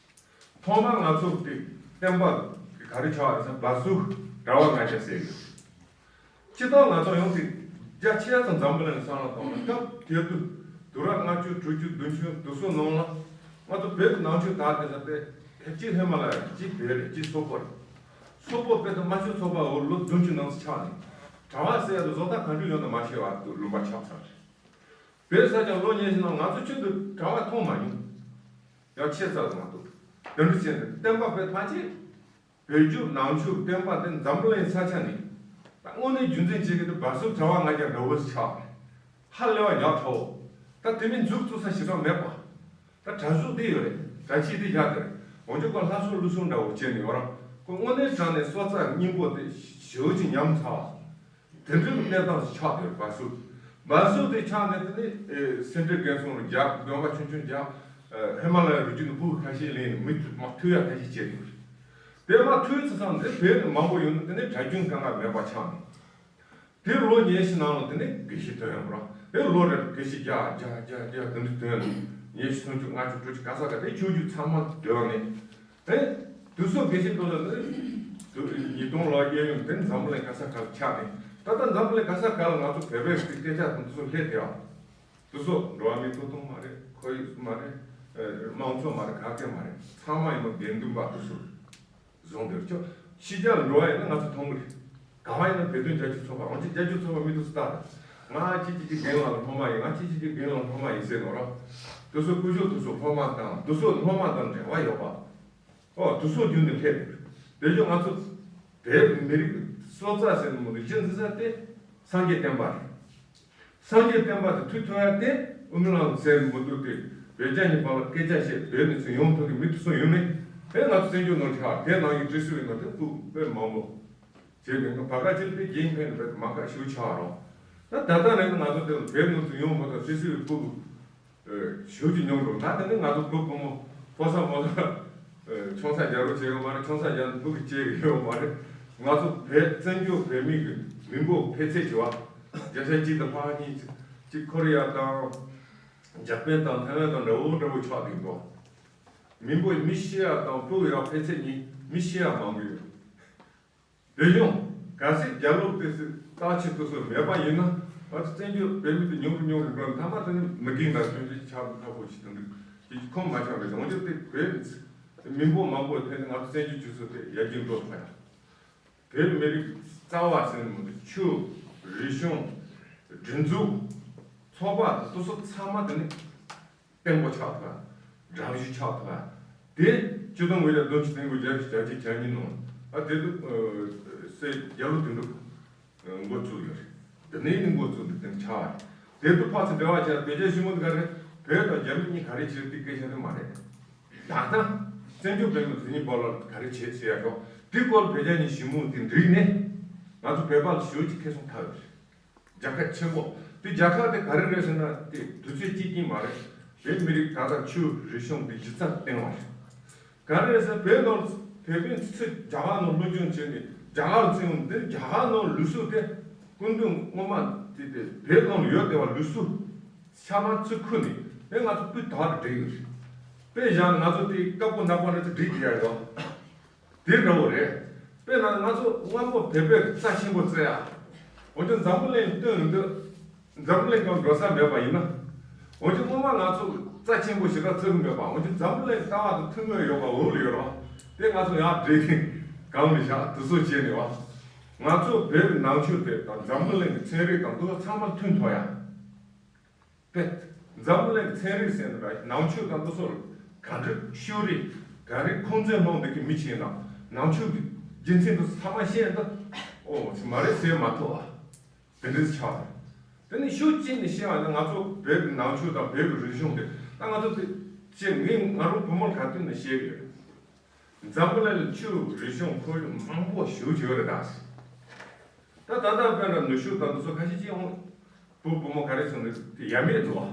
ཐོག་མར་ང་ཚོ་དེ་བསྟན་པ་ག་རེ་ཆགས་རེད་ཟེར་བ་སུ་གྲྭ་བ་ལྔ་བརྒྱ་ཟེར་ཡོད། སྤྱིར་བཏང་ང་ཚོ་ཡོང་དུས་རྒྱ་ཆེ་ཙམ་འཛམ་བུ་གླིང་བསམ་བློ་གཏོང་ན་སྐབས་དེ་དུས་དུས་རབས་ལྔ་བཅུ་དྲུག་ཅུ་བདུན་ཅུ་དེ་ཚོ་ནང་ལ་ང་ཚོ་བོད་ནང་ཆོས་དར་དེ་ས་དེ་གཅིག་ཧི་མ་ལ་ཡ་གཅིག་བོད་རེད་གཅིག་སོག་པོ་རེད། སོག་པོ་དཔེ་དེ་རྨ་ཆུ་ཚོགས་པ་འོ་ལོ་བདུན་ཅུ་ནང་ཚུད་ཆགས་ནས་གྲྭ་བ་ཟེར་ཡ་དེ་བཟོ་ལྟ་ག་འདྲ་ཡོད་ན་མ་ཤེས་པ་དུ་ལུང་པ་ཆགས་ཚར་རེད། བོད་ས་ཆ་ལོ་ཉེར་བཞི་ནང་ང་ཚོ་ཆུང་དུས་གྲྭ་བ་མཐོང་མ་མྱོང་། ཡང་ཆེ་ས་རུ་མ་གཏོགས། དེ་འདྲ་བྱས་ནས་བསྟན་པ་བོད་ཕལ་ཆེར་བོད་བརྒྱུད་ནང་ཆོས་བསྟན་པ་དེ་འཛམ་བུ་གླིང་ས་ཆ་ནས་ད་དངོས་གནས་རྒྱུན་འཛིན་བྱེད་ཀྱི་དེ་བ་སུ་གྲྭ་བ་ལྔ་བརྒྱ་འདྲ་བོ་ཞིག་ཆགས་པ་རེད། ཧ་ལས་པ་ཡག་ཐོག་ད་དེ་མིན་འཛུགས་བཙུགས་ས་ཞེ་དྲག་མེད་པ། ད་གྲྭ་ཟུར་དེ་ཡོད་རེད། གྲྭ་ཆས་དེ་བཞག་དེ་རེད། འོན་ཀྱང་ཁོ་ལྷ་སྲུང་ཀླུ་སྲུང་འདྲ་བོ་བྱས་ནས་ཡོད་ར། ཁོ་དངོས་གནས་དྲང་ནས་སྲོག་རྩ་སྙིང་པོ་དེ་ཞེ་པོ་ཅིག་ཉམས་ཚར་བ། དེ་འདྲའི་གནས་སྟངས་ཤིག་ཆགས་ཡོད་བ་སུ། བ་སུ་དེ་ཆགས་ནས་དེ་ནི་སེ་འབྲས་དགོན་སོང་རུ་རྒྱག་དགོན་པ་ཆུང་ཆུང་རྒྱག་ཧི་མ་ལ་ཡ་རི་རྒྱུད་ནས་སྤུ་གུ་ཁ་ཤས་ལེན་ནས་མི་མ་ཐུབ་ཡ་ཁ་ཤས་བྱས་ཡོད་རེད། དེ་མ་ཐུབ་ཚེ་ཚང་དེ་བོད་ནས་མང་པོ་ཡོད་ནི་དེ་ནི་གྲྭ་རྒྱུན་གང་ག་མེད་པ་ཆགས་ནས། དེ་ལོ་ཉི་ཤུ་ནང་ལ་དེ་ནི་དགེ་བཤེས་ཐོན་ཡོང་ར། དེ་ལོ་རེར་དགེ་བཤེས་བརྒྱ་བརྒྱ་བརྒྱ་བརྒྱ་དེ་འདྲ་ཐོན་ནས་ཉི་ཤུ་སུམ་ཅུ་ལྔ་བཅུ་དྲུག་ཅུ་ག་ས་ག་དེ་ཆོས་བརྒྱུད་ཚང་མ་བསྡོམས་ནས། ཨེ། དུས་ཚོད་དགེ་བཤེས་ལྟོ་ལ་ནི། དུ་ཉིས་སྟོང་ལོ་གཡས་གཡོན་དེ་འཛམ་གླིང་ག་ས་ག་ཆགས་ནས་ ད་ལྟ་འཛམ་བུ་གླིང་ག་ས་ག་ལ་ང་ཚོ་བོད་པའི་སྐད་ཆ་དང་དེ་ཚོ་སླེབས་ཏེ་ཡང་། དེ་ཚོ་འགྲོ་བ་མིའི་ཐོབ་ཐང་མ་རེད། ཁོར་ཡུག་མ་རེད། ཨ་དམངས་གཙོ་མ་རེད། ག་གེ་མ་རེད། ཚང་མ་ཡིན་ནོ་དགེ་འདུན་པ་དེ་ཚོ་བཟུང་སྡོད་ཆོག་ཕྱི་རྒྱལ་འགྲོ་བ་ཡིན་ན་ང་ཚོ་མཐོང་གི་རེད། ག་བ་ཡིན་ན་བོད་དོན་རྒྱབ་སྐྱོར་ཚོགས་པ། འོན་ཀྱང་རྒྱབ་སྐྱོར་ཚོགས་པ་མི་དེ་ཚོ་ལྟ་རེད། ང་ཅི་ཅི་ཅི་རྒན་ལགས་ལ་སློབ་མ་ཡིན། ང་ཅི་ཅི་ཅི་རྒན་ལགས་སློབ་མ་ཡིན་ཟེར་ནོ་ར། དེ་ཚོ་སྐུ་ཞབས་དེ་ཚོ་སློབ་མ་དང་དེ་ཚོ་སློབ་མ་དང་འབྲེལ་བ་ཡོད་པ། ཨོ་དེ་ཚོ་རྒྱུན་ནས་སླེབས་འདུག་དེ་བཞིན་ང་ཚོ་བོད་མི་རིགས་སྲོག་རྩ་ཟེར་ནི་མོ་དེ་གཞི་འཛིན་ས་དེ་སངས་རྒྱས་བསྟན་པ་རེད། སངས་རྒྱས་བསྟན་པ་དེ་མཐུ་ཐོན་ཡ་དེ་ཨུ་མི་ལང་ཟེར་མི་འདུག་དེ་བོད་རྒྱ་གཉིས་བར་ལ་སྐད་ཆ་བཤད། བོད་ནས་ཚུར་ཡོང་ཐུབ་ཀྱི་མི་དེ་ཚོ་ཡོད་མེད། དེ་ང་ཚོ་བཙན་བྱོལ་ནང་ཆགས། དེ་ནང་གི་ཀྲི་སི་བའི་ནང་དེ་སྐུ་དཔེ་མང་པོ་བྱས་ནས་ང་བར་ག་ཅིག་དེ་རྒྱན་ཕན་པའི་མ་ཁ་ཞུ་ཆགས་རོགས། ད་ད་ལྟ་ནས་ང་ཚོ་དེ་བོད་ནང་ཚུར་ཡོང་མ་ཐུབ། ཀྲི་སི་བའི་སྐུ་ཞུ་རྒྱུ་ཉུང་འགྲོ། ད་དེ་ནི་ང་ཚོ་བུ་བུ་མོ་ཕོ་གསར་མོ་གསར་ཆང་ས་རྒྱག་རོགས་བྱེད་ཡོད་མ་རེད། ཆང་ས་རྒྱག་ནི་བུ་གི་བྱེད་ཀྱི་ཡོད་མ་རེད། ང་ཚོ་བོད་བཙན་བྱོལ་བོད་མི་གི་མི་འབོར་འཕེལ་ཚད་བྱས་པ། བརྒྱ་ཆ་གཅིག་དང་ལྷག་གཉིས་ཅིག་ཁོ་རེ་ཡ་དང་འཇར་པན་དང་ཐའེ་ཝན་དང་འདྲ་བོ་འདྲ་བོ་ཆགས་བསྡད་འདུག་མི་འབོར་མི་ཤི་ཡ་དང་སྤུ་གུ་ཡ་འཕེལ་ཚད་གཉིས། མི་ཤི་ཡ་མང་གི་ཡོད། དེ་ཡང་གལ་སྲིད་རྒྱ་ལོ་དེ་སྲིད་བརྟག་དཔྱད་དེ་ཚོ་མེད་པ་ཡིན་ན། ང་ཚོ་བཙན་བྱོལ་བོད་མི་དེ་ཉུང་རུ་ཉུང་རུ་འགྲོ། མཐའ་མ་དེ་ནི་མི་རྒན་དང་སྐྱོན་ཅན་ཆགས་པའི་ཁག་པོ་ཞིག་དང་འདུག་ཅིག་ཁོམ་མ་ཆགས་པའི་གདོང་རྒྱུ་དེ་བོད་མི་འབོར་མང་པོའི་ཐད་ནས་ང་ཚོ་བཙན་བྱོལ་སྤྱི་ཚོགས་དེ་ཡར་རྒྱས་འགྲོ་ཐུབ་ཡ། བོད་མི་རིགས་རྩ་བ་ཟེར་ནི་མི་འདུག་ཆོས། རིག་གཞུང་། སྒྲིག་འཛུགས། ཚོགས་པ་དེ་ཚོ་ཚང་མ་དེ་ནི་བརྟན་པོ་ཆགས་ཐུབ་ཡ། འགྲན་ཞུ་ཆགས་ཐུབ་ཡ། དེ་སྤྱི་སྟོང་དགུ་བརྒྱ་བདུན་ཅུ་དོན་དགུ་བརྒྱད་ཅུ་གྱ་གཉིས་ནང་ཨ་དེ་དུ་སེ་རྒྱ་ལོ་དེ་འདུག་འགོ་བཙུགས་ཡོད་རེད། དེ་ནས་ནི་འགོ་བཙུགས་འདུག་དེ་ཆགས་པ་རེད། དེ་དུ་ཕར་ཚུར་འབྲེལ་བ་བྱས། བོད་རྒྱ་ཞི་མོལ་འདི་ག་རེད། བོད་དང་རྒྱ་མི་གཉིས་ག་རེ་བྱེད་དེ་སྐད་ཆ་དེ་མ་རེད། ད་ལྟ་བཙན་བྱོལ་བོད་མི་དེ་གཉིས་བར་ལ་ག་རེ་བྱེད་ཟེར་ཡ་ཞོག་དེ་སྐོར་བོད་རྒྱ་གཉིས་ཞི་མོལ་དེ་འགྲིག་ནས་ང་ཚོ་བོད་པ་ལ་ཞེ་པོ་ཅིག་ཁེ་བཟང་ཐོབ་ཡོད་རེད། རྒྱལ་ཁབ་ཆེན་པོ་དེ། རྒྱལ་ཁབ་དེ་ག་རེ་རེད་ཟེར་ན་དེ་དུས་ཚོད་གཅིག་རྐྱང་མ་རེད། བོད་མི་རིགས་ད་ལྟ་ཆོས་རིག་གཞུང་དེ་གཞི་རྩར་བཏིང་བ་རེད། ག་རེ་རེད་ཟེར་བོད་ནང་བོད་པའི་ཚུར་རྒྱ་གར་ནང་སློབ་སྦྱོང་བྱས་ནས་རྒྱ་གར་ལ་བཙན་འོང་དེ་རྒྱ་གར་ནང་ལུགས་སྲོལ་དེ་སྐུ་མདུན་སྔོན་མ་དེ་དེ་བོད་ནང་ལ་ཡོད་བསྡད་པ་ལུགས་སྲོལ་ཆ་མ་ཚུར་ཁུར་ནས་དེ་ང་ཚོ་སྤུས་དག་ཏུ་སྒྲིག་ཡོད་རེད། དཔེ་བཞག་ན་ང་ཚོ་དེ་དཀར་པོ་ནག་པོ་འདྲ་ཚོ་སྒྲིག་བསྡད་ཡ་ཡོད། དེ་འདྲ་བོ་རེད། དཔེར་ན་ང་ཚོ་སྔ་མོ་བོད་པའི་རྩ་ཆེན་པོ་བརྩི་ཡ། འོན་ཀྱང་འཛམ་བུ་གླིང་སྟོན་འདི་འཛམ་བུ་གླིང་གང་འགྲོ་ས་མེད་པ་ཡིན་ན། འོན་ཀྱང་སྔོན་མ་ང་ཚོ་རྩ་ཆེན་པོ་ཞེ་དྲག་བརྩི་གི་མེད་པ། འོན་ཀྱང་འཛམ་བུ་གླིང་ལྟ་བ་དང་ཐུག་མོས་ཡོད་པ་འོག་ལ་ཡོད་རོགས། དེ་ང་ཚོ་ཡང་བྲེལ་གང་མི་བཞག་དུ་སོ་བྱས་ནས་བ། ང་ཚོ་བོད་ཀྱི་ནང་ཆོས་དེ་དང་འཛམ་བུ་གླིང་གི་ཚན་རིག་དང་དེ་ཚོ་ཚང་མ་མཐུན་ཐོག་ཡ། པེད། འཛམ་བུ་གླིང་གི་ཚན་རིག་ཟེར་ན་ར་ནང་ཆོས་དང་དེ་ཚོར་ག་འདྲ་ཤོད་རེད། ག་རེ་ཁུངས་བཙན་སློང་འདུག་གི་མི་བྱེད་ན་ནང་ཆོས་ཀྱི་རྒྱུ་མཚན་དེ་ཚང་མ་ཤེས་ན་ད་ཨོ་ཚེ་མ་རེད་ཟེར་མ་ཐུབ་ཨ། དེ་འདྲ་ཆགས་དང་། དེ་ནི་ཤོད་ཅིག་ནས་བཤད་པ་ན་ང་ཚོ་བོད་ཀྱི་ནང་ཆོས་དང་བོད་ཀྱི་རིག་གཞུང་དེ་ད་ང་ཚོ་དེ་ཅེས་ངས་ང་རང་བུ་མོར་ག་དུས་ནས་བཤད་གི་ཡོད། འཛམ་བུ་གླིང་ལ་ཆོས་རིག་གཞུང་ཁོར་ཡུག་མང་པོ་ཞེ་པོ་ཅིག་ཡོད་རེད་ད། ད་ད་ལྟ་དཔེར་ན་ནུབ་ཕྱོགས་དང་དེ་ཚོ་ཁ་ཤས་ཅིག་ཡང་བུ་བུ་མོ་ག་རེ་ཟེར་ན་དེ་ཡབ་མེས་འདུག་བ།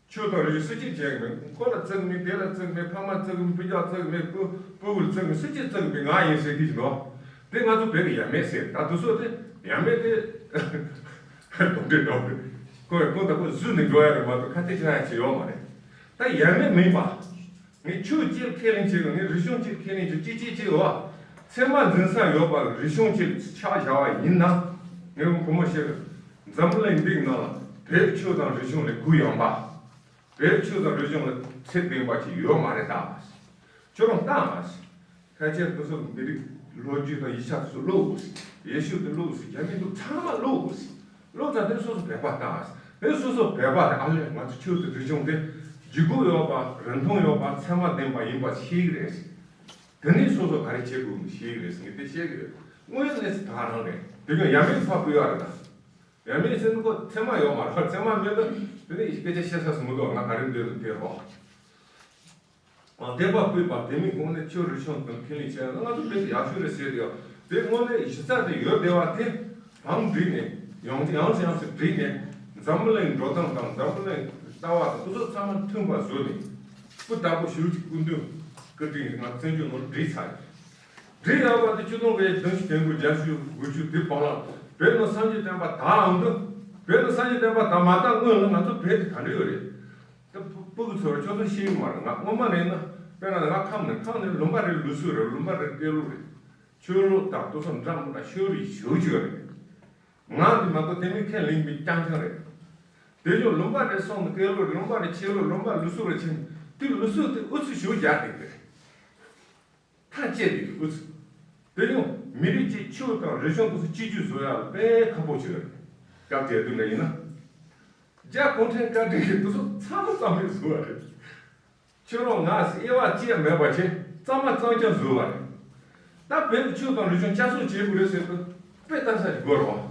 ཆོས་དང་རིག་གཞུང་སུ་གཅིག་བྱེད་ཀྱི་མེད། ཁོ་ལ་བརྩི་གི་མེད། དེ་ལ་བརྩི་གི་མེད། ཕ་མ་བརྩི་གི་མེད། སྤུན་ཀྱག་བརྩི་གི་མེད། སྤུ་སྤུ་གུ་ལ་བརྩི་གི་མེད། སུ་གཅིག་བརྩི་གི་མེད། ང་ཡིན་ཟེར་གྱི་ཡིན་ནོ། དེ་ང་ཚོ་བོད་ཀྱི་ཡབ་མེས་ཟེར། ད་དེ་ཚོ་དེ་ཡབ་མེས་དེ་གདོན་འདྲེ་འདྲ་བོ་རེད། ཁོ་ཡང་ཁོ་ད་ཁོ་བཟོས་ནས་འགྲོ་ཡ་རེད་མ་གཏོགས་ཁ་གཏད་གཅོག་ཡ་ཅིག་ཡོད་མ་རེད། ད་ཡབ་མེས་མིན་པ། ངས་ཆོས་གཅིག་ཁས་ལེན་བྱེད་དགོས། ངས་རིག་གཞུང་གཅིག་ཁས་ལེན་བྱེད་གཅིག་གཅིག་གཅིག་བ། ཚད་མ་འཛིན་ས་ཡོད་པ་རིག་གཞུང་གཅིག་ཆགས་བཞག་པ་ཡིན་ན། ངས་བུ་མོ་བཤད་གི། འཛམ་གླིང་འདིའི་ནང་ལ་བོད་ཆོས་དང་རིག་གཞུང་ལས་གུ་ཡངས་པ། བོད་ཆོས་དང་རིག་གཞུང་ལ་ཚད་ལྡན་པ་ཅིག་ཡོད་མ་རེད་ད། ཁྱོད་རང་ལྟ་མ་ཟིན། ཕལ་ཆེར་དེ་ཚོ་མི་རིགས་ལོ་རྒྱུས་དང་ཡིག་ཆ་དེ་ཚོ་ཀློག་དགོས་ཟིན། ཡེ་ཤུ་དེ་ཀློག་དགོས་ཟིན། རྒྱ་མི་འདུག་ཚང་མ་ཀློག་དགོས་ཟིན། ཀློག་ཙང་དེ་སོ་སོ་བོད་པ་ལྟ་མ་ཟིན། དེ་སོ་སོ་བོད་པ་རེད། ཨ་ལས་ང་ཚོ་ཆོས་དང་རིག་གཞུང་དེ་ལྗིད་ཁོག་ཡོད་པ། རིན་ཐང་ཡོད་པ། ཚད་མ་ལྡན་པ་ཡིན་པ་ཤེས་ཀྱི་རེད་ཟིན། དེ་ནས་སོ་སོ་ག་རེ་བྱེད་དགོས་ཤེས་ཀྱི་རེད་ཟེར་ངས་དེ་བཤད་ཀྱི་ཡོད། དངོས་ཡོད་གནས་ཚུལ་ད་ག་རང་རེད། དེ་ཀྱང་ཡབ་མེས་ཕར་ཕུད་ཡག་རེད་ད། ཡབ་མེས་ཟེར་ན་ཁོ་ཚད་མ་ཡོད་མ་རེད། ཚད་མ་མེད་ན་དེ་ནས་སྐད་ཆ་བཤད་ས་སུ་མི་འདུག་ང་ག་རེ་འདོད་ན་དེ་རོགས། ཨ་དེ་ཕར་ཕུད་པ་དེ་མིན་དངོས་གནས་ཆོས་རིག་གཞུང་དང་ཁས་ལེན་བྱས་ན་ང་ཚོ་དཔེ་ཡག་ཤོས་རེད་ཟེར་ཡོད། དེ་དངོས་གནས་གཞི་རྩ་དེ་ཡོད་བསྡད་པ་དེ་བང་བསྒྲིགས་ནས་ཡང་ཡང་སེ་ཡང་སེ་བསྒྲིགས་ནས་འཛམ་བུ་གླིང་འགྲོ་སྟངས་དང་འཛམ་བུ་གླིང་ལྟ་བ་དང་དེ་ཚོ་ཚང་མ་མཐུན་པ་བཟོས་ནས་སྤུ་དག་པོ་ཞེ་པོ་ཅིག་སྐུ་མདུན་བཀའ་དྲིན་ང་བཙན་བྱོལ་ནང་བསྒྲིགས་ཚར་ཡོད། བསྒྲིགས་ཡག་པ་དེ་ཆིག་སྟོང་དགུ་བརྒྱ་བདུན་ཅུ་དོན་དགུ་བརྒྱད་ཅུ་དགུ་བཅུ་དེ་བར་ལ་བོད་ནང་སངས་རྒྱས་བསྟན་པ་དར་འོང་དུས། བོད་ནང་སངས་རྒྱས་བསྟན་པ་དར་མ་དར་སྔོན་ལ་ང་ཚོ་བོད་དེ་ག་འདྲ་ཡོད་རེད། ད་སྤུ་སྤུ་གུ་ཚོར་ཆོས་ཚོ་ཤེས་ཀྱི་མ་རེད། ང་སྔོན་མ་རེད་ན་དཔེར་ན་ང་ཁམས་ནས་ཁམས་ནས་ལུང་པ་རེ་ལུགས་སྲོལ་རེད། ལུང་པ་རེ་སྐད་ལུགས་རེད། ཆོས་ལུགས་དང་དེ་ཚོ་འདྲ་མི་འདྲ་ཤོད་རེ་ཞུ་རྒྱུ་རེད། ང་འདི་མ་གཏོགས་དེ་མིན་ཁས་ལེན་མི་རྐྱང་རྐྱང་རེད། དེ་བཞིན་ལུང་པ་རེ་སོང་ནས་སྐལ་ལོ་ལུང་པ་རེ་ཆེ་ལོ་ལུང་པ་ལུགས་སྲོལ་རེ་ཆེ་ནས་དེ་ལུགས་སྲོལ་དེ་ཨུ་ཚུགས་ཞུ་རྒྱག་དེ་རེད། ཐག་བཅད་དེ་ཨུ་ཚུགས། དེ་བཞིན་མི་རིགས་ཀྱི་ཆོས་དང་རིག་གཞུང་དེ་ཚོ་གཅིག་གྱུར་བཟོ་ཡག་ལ་དཔེ་ཁག་པོ་ཞིག་རེད། སྐབས་དེ་དུས་ལ་ཡིན་ན། རྒྱ་གུང་ཁྲན་བཀའ་དྲིན་གྱིས་དེ་ཚོ་ཚང་མ་རྩ་མེད་བཟོ་བ་རེད། ཁྱོད་རང་ང་དབྱེ་བ་ཅི་ཡང་མེད་པ་བྱས་གཙང་མ་གཙང་རྐྱང་བཟོས་པ་རེད། ད་བོད་ཀྱི་ཆོས་དང་རིག་གཞུང་བསྐྱར་གསོ་བྱེད་དགོས་རེད་ཟེར་དུས་དཔེ་ལྟ་ས་ཞིག་དགོས་རེད་བ།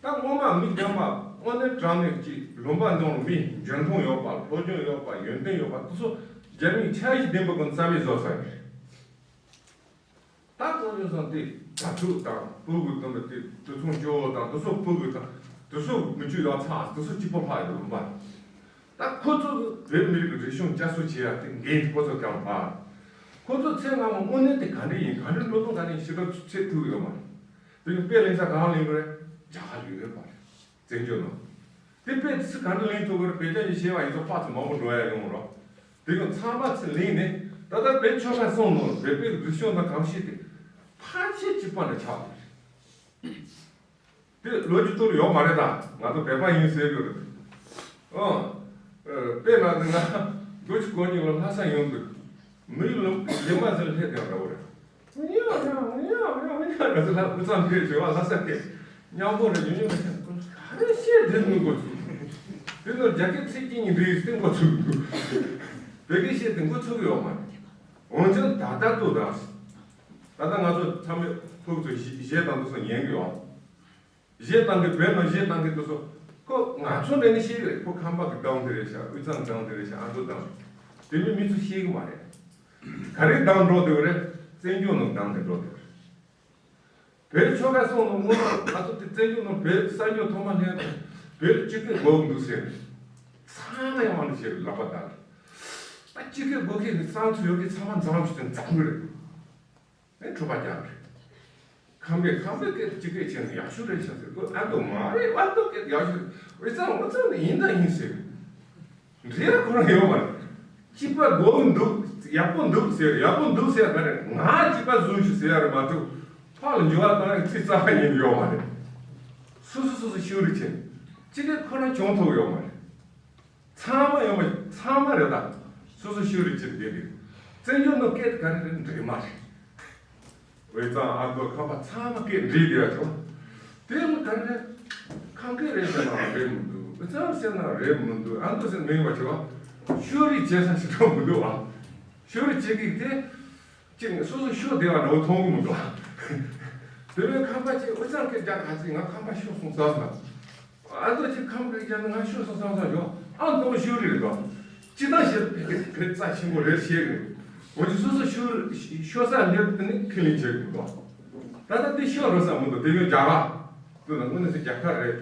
ད་སྔོན་མ་མི་རྒན་པ་དངོས་གནས་དྲང་གནས་ཀྱི་ལུང་པ་ནང་ལ་མི་འཇོན་ཐང་ཡོད་པ་སློབ་སྦྱོང་ཡོད་པ་ཡོན་ཏན་ཡོད་པ་དེ་ཚོ་རྒྱ་མིའི་འཆར་གཞི་ལྡན་པའི་སྒོ་ནས་རྩ་མེད་བཟོ་ས་རེད། ད་གཙོ་ཆེ་སོང་དེ་དྭ་ཕྲུག་དང་སྤུ་གུ་དང་དེ་དུད་ཚང་སྐྱོ་བོ་དང་དེ་ཚོ་སྤུ་གུ་དང་དེ་ཚོ་མི་ཆུ་ཡག་ཚང་དེ་ཚོ་གཅིག་པོ་ལྷག་ཡོད་ལུང་པ། ད་ཁོ་ཚོ་བོད་མི་རིགས་ཀྱི་རིག་གཞུང་བསྐྱར་གསོ་བྱེད་ཡག་དེ་འགན་ཁོ་ཚོ་རྐྱང་རེད། ཁོ་ཚོ་ཚེ་སྔ་མ་དངོས་གནས་དེ་ག་འདྲ་ཡིན་ག་འདྲ་འགྲོ་སྟངས་ག་འདྲ་ཡིན་ཞིབ་ཕྲ་ཚོད་ཐུག་ཡོད་མ་རེད། དེ་ཡང་དཔེ་ལེན་ས་གང་ལེན་དགོས་རེད། རྒྱ་གར་ཡོད་རེད་པ་རེད། བཙན་བྱོལ་ནང་། དེ་དཔེ་ཚིག་ག་འདྲ་ལེན་ཐུབ་ཀྱི་རེད། བོད་སྐད་ཀྱི་བཤད་པ་ཡིན་ཙང་ཕར་ཚུར་མང་པོ་འགྲོ་ཡ་ཡོང་རོགས། དེ་ཡང་ཚང་མ་ཚུར་ལེན་ནས་ད་ལྟ་བོད་ཆོལ་ཁ་གསུམ་ནང་བོད་པའི་རིག་གཞུང་དང་གང་ཤེས་དེ་ཕལ་ཆེར་གཅིག་པ་འདྲ་ཆགས་ཡོད་རེད། དེ་ལོ་རྒྱུས་ཐོག་ལ་ཡོད་མ་རེད་ད། ང་ཚོ་བོད་པ་ཡིན་ཟེར་གྱི་རེད། ཨང་། དཔེར་ན་ང་ལོ་གཅིག་གོང་ཉིན་ལ་ལྷ་ས་ཡོང་དུས་མི་ལོ་རྗེས་མ་ཟེར་སླེབས་ཀྱང་འདྲ་བོ་རེད། ང་ཚོ་ལྷ་དབུས་གཙང་ཁུལ་བྱོས་པ་ལྷ་ས་ཁུལ་མཉམ་པོ་རེད། ཉུང་ཉུང་རེད། ག་རེ་བཤད་དེ་ནུ་གོ་ཚུགས། དེ་ནོར་རྒྱ་སྐད་ཚིག་གཅིག་གཉིས་འདྲེས་སྟེང་གོ་ཚུགས་འདུག་བོད་སྐད་བཤད་དེ་གོ་ཚུགས་ཡོད་མ་རེད། འོན་ཀྱང་ད་ལྟ་དུ་ད་ད་ལྟ་ང་ཚོ་ཚང་མས་ཕུགས་ཚོ་གཞས་དང་དུ་སོང་ཉན་གི་ཡོད། གཞས་བཏང་གི་བོད་ནང་གཞས་བཏང་གི་འདུག་སོ། ཁོ་ང་ཚོ་འདྲ་ནི་ཤེས་གི་རེད། ཁོ་ཁམས་པ་གི་གདངས་དེ་རེད་ཤག་དབུས་གཙང་གདངས་དེ་རེད་ཤག་ཨ་མདོ་གདངས། དེ་མིན་མི་ཚོ་ཤེས་གི་མ་རེད། ག་རེ་གདངས་འགྲོ་འདུག་རེད། བཙན་བྱོལ་ནང་གདངས་དེ་འགྲོ་འདུག་རེད། བོད་ཆོལ་ཁ་གསུམ་ནང་སྔོན་མ་ང་ཚོ་དེ་བཙན་བྱོལ་ནང་བོད་གསར་འབྱོར་ཐོག་མ་སླེབས་དུས་བོད་སྤྱི་སྐད་དགོས་འདུག་ཟེར། ཚང་མ་ཡང་ཨང་ཞེས་ལབ་པ་དང་། ད་སྤྱི་སྐད་དགོས་མཁན་གི་གསང་ཚུལ་ཡོད་མཁན་ཚང་མ་འཛོམས་ཞིག་ཏུ་འཛོམས་གི་རེད། ཨེ་འཁྲུག་པ་རྒྱག་རེད། ཁམས་པས་ཁམས་པའི་སྐད་དུ་སྤྱི་སྐད་བྱས་ན་ཡག་ཤོས་རེད་ཤག་ཟེར། ཁོས་ཨ་མདོ་མ་རེད། ཨ་མདོ་སྐད་ཡག་ཤོས་རེད། དབུས་གཙང་དབུས་གཙང་ནས་ཡིན་དང་ཡིན་ཟེར། འབྲེལ་ཁོ་རང་ཡོད་མ་རེད། སྤྱི་པ་དགོས་འདུག་ཡག་པོ་འདུག་ཟེར། ཡག་པོ་འདུག་ཟེར་ག་རེ། ང་སྤྱི་པ་བཟོ་ཞིག་ཟེར་ཡ་རེད་མ་གཏོགས་ཕར་ལ་འགྱུར་བ་གཏོང་ཡ་ཚིག་རྩ་བ་ཉིད་ཡོད་མ་རེད། སོ་སོ་སོ་སོ་ཤུགས་རེ་བྱས། སྤྱི་སྐད་ཁོ་རང་བྱུང་ཐུབ་ཡོད་མ་རེད། ཚང་མ་ཡོང་བ་ཚང་མ་རེད་ད། སོ་སོ་ཤུགས་རེ་བྱེད་བསྡད་དེ། བཙན་བྱོལ་ནང་སྐད་ག་རེ་རེད་འགྲིག་མ་རེད། དབུས་གཙང་ཨ་མདོ་ཁམས་པ་ཚང་མ་སྐད་འགྲིག་བསྡད་ཡ་ཆོག་དེ་ལ་ག་རེ་རེད། ཁམས་སྐད་རེད་ཟེར་ན་རེད་མི་འདུག་དབུས་གཙང་ཟེར་ན་རེད་མི་འདུག་ཨ་མདོ་ཟེར་ན་མིན་པ་ཆོག་ཤུགས་རེ་བྱེད་ས་ཞིག་འགྲོ་མི་འདུག་ཨ། ཤུགས་རེ་བྱེད་ཀྱི་དེ། གཅིག་ནས་སོ་སོ་ཤོར་བསྡད་པ་འདྲ་བོ་མཐོང་གི་མི་འདུག་དེ་བས་ཁམས་པ་གཅིག་དབུས་གཙང་སྐད་རྒྱག་ག་ཚིག་ང་ཁམས་པ་ཤོར་སོང་བསམ་ན། ཨ་མདོ་གཅིག་ཁམས་སྐད་རྒྱག་ན་ང་ཤོར་སོང་བསམ་བསམ་ཡོང་། ཨ་མདོ་ཤོར་རེད་འདུག་སྤྱི་བཏང་བཤད་ན་བོད་སྐད་རྩ་ཆེན་པོ་རེད་བཤད་གི་རེད། འོན་ཀྱང་སོ་སོ་ཤོར་ཤོར་ས་འདིར་དེ་ནི་ཁས་ལེན་བྱེད་གི་མི་འདུག་ད་ལྟ་འདི་ཤོར་རོ་བསམ་མི་འདུག་དེ་ཡང་རྒྱ་གར་དེ་ན་དངོས་གནས་སུ་རྒྱ་གར་རེད།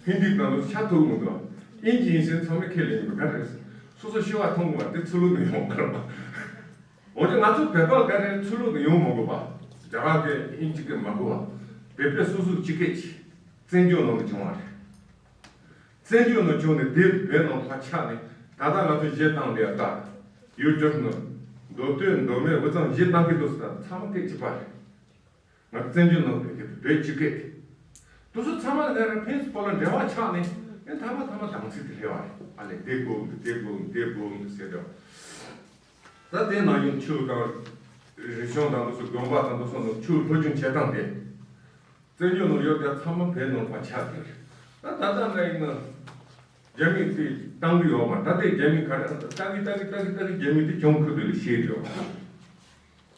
ཧིན་དི་དང་དུ་ཆ་ཐུག་མི་འདུག་དབྱིན་ཇི་ཡིན་ཟེར་ཚང་མས་ཁས་ལེན་གི་འདུག་ག་རེ་རེད། སོ་སོ་ཤོར་བ་མཐོང་གི་མ་དེ་ཚུར་ལོག་ནས་ཡོང་བ་རེད། འོན་ཀྱང་ང་ཚོ་བོད་པ་ག་རེ་ཚུར་ལོག་ཏུ་ཡོང་མི་དགོས་པ། རྒྱ་གར་སྐད་དབྱིན་ཇི་སྐད་མ་དགོས་པ། བོད་པའི་སོ་སོའི་སྤྱི་སྐད་ཅིག་བཙན་བྱོལ་ནང་དུ་བྱུང་བ་རེད། བཙན་བྱོལ་ནང་བྱུང་ནས་དེ་བོད་ནང་ཕར་ཆགས་ནས་ད་ལྟ་ང་ཚོ་གཞས་བཏང་ལས་ལྟ། ཡུ་ཊུབ་ནང་མདོ་སྟོད་མདོ་སྨད་དབུས་གཙང་གཞས་བཏང་གི་འདུག་ཟེར་ད་ཚང་མ་སྐད་གཅིག་པ་རེད། ང་བཙན་བྱོལ་ནང་བོད་སྐད་བོད་སྤྱི་སྐད་དེ། དེ་ཚོ་ཚང་མ་ལ་ང་རང་ཕན་ཚུན་བར་ལ་འབྲེལ་བ་ཆགས་ནས་ཨེ་མཐའ་མ་མཐའ་མ་དམ་ཚིག་དེ་སླེབས་པ་རེད། ཨ་ལས་དེ་དགོས་འདུག་དེ་དགོས་འདུག་དེ་དགོས་འདུག་ཟེར་འདྲ། ད་དེ་ནང་བཞིན་ཆོས་དང་རིག་གཞུང་དང་དེ་ཚོ་དགོན་པ་དང་དེ་ཚོ་ནང་ཆོས་སློབ་སྦྱོང་བྱེད་སྟངས་དེ། བཙན་བྱོལ་ནང་ཡོད་དེ་ཚང་མ་བོད་ནང་ཕར་ཆགས་ཀྱི་རེད། ད་ད་ལྟ་འདྲ་ཡིན་ན། རྒྱ་མིས་དེ་བཏང་གི་ཡོད་མ་ད་ལྟའི་རྒྱ་མི་ག་རེ་ལྟ་གི་ལྟ་གི་ལྟ་གི་ལྟ་གི་རྒྱ་མི་དེ་གྱོང་ཁུ་དེ་ལ་ཤེས་ཡོད།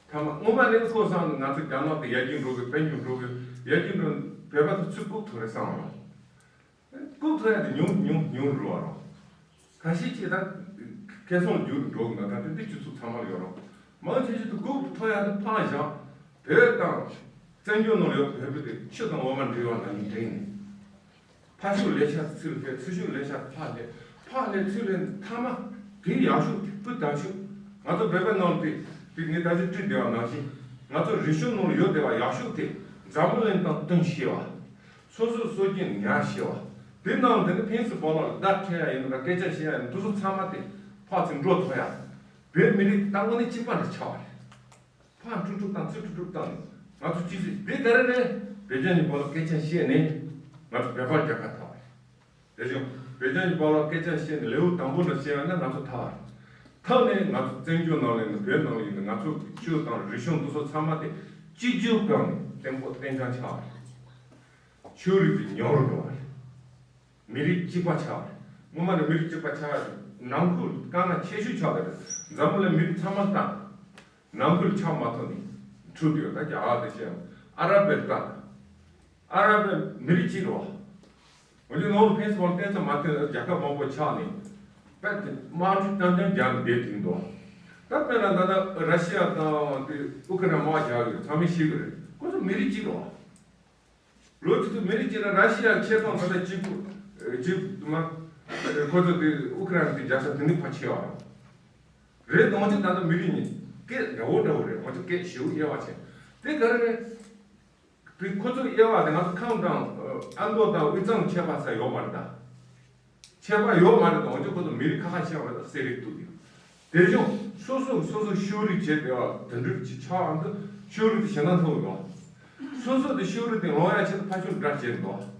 ཐ་མ་སྔོན་མ་ནས་ཁོ་བསམ་ནས་ང་ཚོ་རྒྱ་ནག་དེ་ཡར་རྒྱས་འགྲོ་གི་དཔལ་འབྱོར་འགྲོ་གི་ཡར་རྒྱས་འགྲོ་བོད་པ་དེ་ཚུར་བཀུག་ཐུབ་རེད་བསམ་རོགས། བཀུག་ཐུབ་ཡ་དེ་ཉུང་ཉུང་ཉུང་རུ་བ་རོགས། ཁ་ཤས་ཅིག་ད་ཁེ་བཟང་རྒྱུ་རུ་འགྲོ་གི་འདུག་ད་དེ་འདི་སྤྱི་ཚོགས་ཚང་མ་ལ་ཡོད་རོགས། མང་ཆེ་ཤོས་དེ་བཀུག་ཐུབ་ཡ་དེ་ཕངས་བཞག་བོད་དང་བཙན་བྱོལ་ནང་ཡོད་བོད་པ་དེ་ཆུ་དང་འོ་མ་འདྲེས་པ་ནང་བཞིན་འདྲེས་ནས། ཕར་ཞོག་ལས་ཤག་ཚུར་སླེབས། ཚུར་ཞོག་ལས་ཤག་ཕར་སླེབས། ཕར་སླེབས་ཚུར་སླེབས། མཐའ་མ་དེ་ཡག་ཤོས་དེ་སྤུ་དག་ཤོས། ང་ཚོ་བོད་པའི་ནང་དེ་དེ་ངས་ད་ཆ་བྲིས་བསྡད་པ་ནང་བཞིན། ང་ཚོ་རིག་གཞུང་ནང་ཡོད་བསྡད་པ་ཡག་ཤོས་དེ་འཛམ་བུ་གླིང་དང་བསྟུན་ཤེས་པ། སོ་སོའི་སྲོལ་རྒྱུན་ཉར་ཤེས་པ། དེ་ནང་དེ་ནི་ཕན་ཚུན་བར་ལ་བརྡ་འཕྲོད་ཡ་ཡིན་ན་སྐད་ཆ་བཤད་ཡ་ཡིན་དེ་ཚོ་ཚང་མ་དེ་ཕར་ཚུར་འགྲོ་ཐུབ་ཡ། བོད་མི་རིགས་ད་དངོས་གནས་གཅིག་པ་འདྲ་ཆགས་པ་རེད། ཕར་དཀྲུག་དཀྲུག་བཏང་ཚུར་དཀྲུག་དཀྲུག་བཏང་། ང་ཚོ་ཅི་ཟེར་དེ་ག་རེ་རེད། བོད་ལྗོངས་ཀྱི་བར་ལ་སྐད་ཆ་བཤད་ནས། ང་ཚོ་བོད་པ་རྒྱལ་ཁ་ཐོབ་པ་རེད། དེ་བཞིན་བོད་ལྗོངས་ཀྱི་བར་ལ་སྐད་ཆ་བཤད་ནས་ལེའུ་དང་པོ་འདྲ་བཤད་ཡོད་ན་ང་ཚོ་ཐར་བ་རེད། ཐར་ནས་ང་ཚོ་བཙན་བྱོལ་ནང་ལ་ཡིན་ན་བོད་ནང་ལ་ཡིན་ན་ང་ཚོ་གི་ཆོས་དང་རིག་གཞུང་འདི་ཚོ་ཚང་མ་དེ་སྤྱི་རྒྱུ་སྒང་ནས་བརྟན་པོ་བརྟན་རྐྱང་ཆགས་པ་རེད། ཆོས་རིག་དེ་ཉམས་རུ་འགྲོ་བ་རེད། མི་རིགས་གཅིག་པ་ཆགས་པ་རེད། སྔོན་མ་ནས་མི་རིགས་གཅིག་པ་ཆགས་ནང་ཁུལ་དཀའ་ངལ་ཆེ་ཤོས་ཆགས་པ་རེད། འཛམ་བུ་གླིང་མི་རིགས་ཚང་མ་བཏང་ནང་ཁུལ་ཆགས་མ་ཐུབ་ནས་འཁྲུག་བསྡད་ཡོད། ད་རྒྱ་གར་དེ་བྱས་ཡང་ཨ་ར་པའི་བཏང་ཨ་ར་པའི་མི་རིགས་གཅིག་རེད་བ། འོན་ཀྱང་ནང་ལ་ཕན་ཚུན་བར་བརྟེན་ཚད་མ་བརྟེན་རྒྱལ་ཁབ་མང་པོ་ཆགས་ནས་དཔེ་དེ་དམག་འཁྲུག་རྐྱང་རྐྱང་རྒྱག་ནས་བསྡད་ཀྱིན་འདུག་ད་དཔེར་ན་ད་ལྟ་ར་ཤི་ཡ་དང་དེ་ཨུ་ཁུ་རན་དམག་རྒྱག་གི་ཚང་མས་ཤེས་ཀྱི་རེད། ཁོ་ཚོ་མི་རིགས་གཅིག་རེད་བ། ལོ་གཅིག་ཏུ་མི་རིགས་གཅིག་ལ་ར་ཤི་ཡ་ཆེད་དོན་ད་ལྟ་གཅིག་པུ་གཅིག་མ་ཁོ་ཚོ་དེ་ཨུ་ཁུ་རན་དེ་རྒྱག་ས་དེ་ནི་ཕལ་ཆེ་བ་རེད། རེད་དང་ཅི་ད་ལྟ་མི་རིགས་གཉིས་སྐད་འདྲ་བོ་འདྲ་བོ་རེད། ང་ཚོ་སྐད་ཞེ་པོ་དབྱེ་བ་ཕྱེ། དེ་ག་རེ་རེད། དེ་ཁོ་ཚོ་དབྱེ་བ་དེ་ང་ཚོ་ཁམས་དང་ཨ་མདོ་དང་དབུས་གཙང་ཁྱད་པར་ས་ཡོད་མ་རེད་ད། ཁྱད་པར་ཡོད་མ་རེད་དང་ཅི་ཁོ་ཚོ་མི་རིགས་ཁ་ཁ་ཤས་པ་རེད་ད་སེ་རིགས་འདུག་དེ། དེ་བཞིན་སོ་སོ་སོ་སོ་ཤོད་རིགས་བྱས་དེ་བ་དེ་འདྲ་ཅིག་ཆགས་འདུག་ཤོད་རིགས་དེ་ཞེ་ན་ཐོག་ཡོད། སོ་སོ་དེ་ཤོད་རིགས་དེ་ལོང་ཡ་ཆེད་དུ་ཕ་ཤོད་འདྲ་བྱས་འདུག་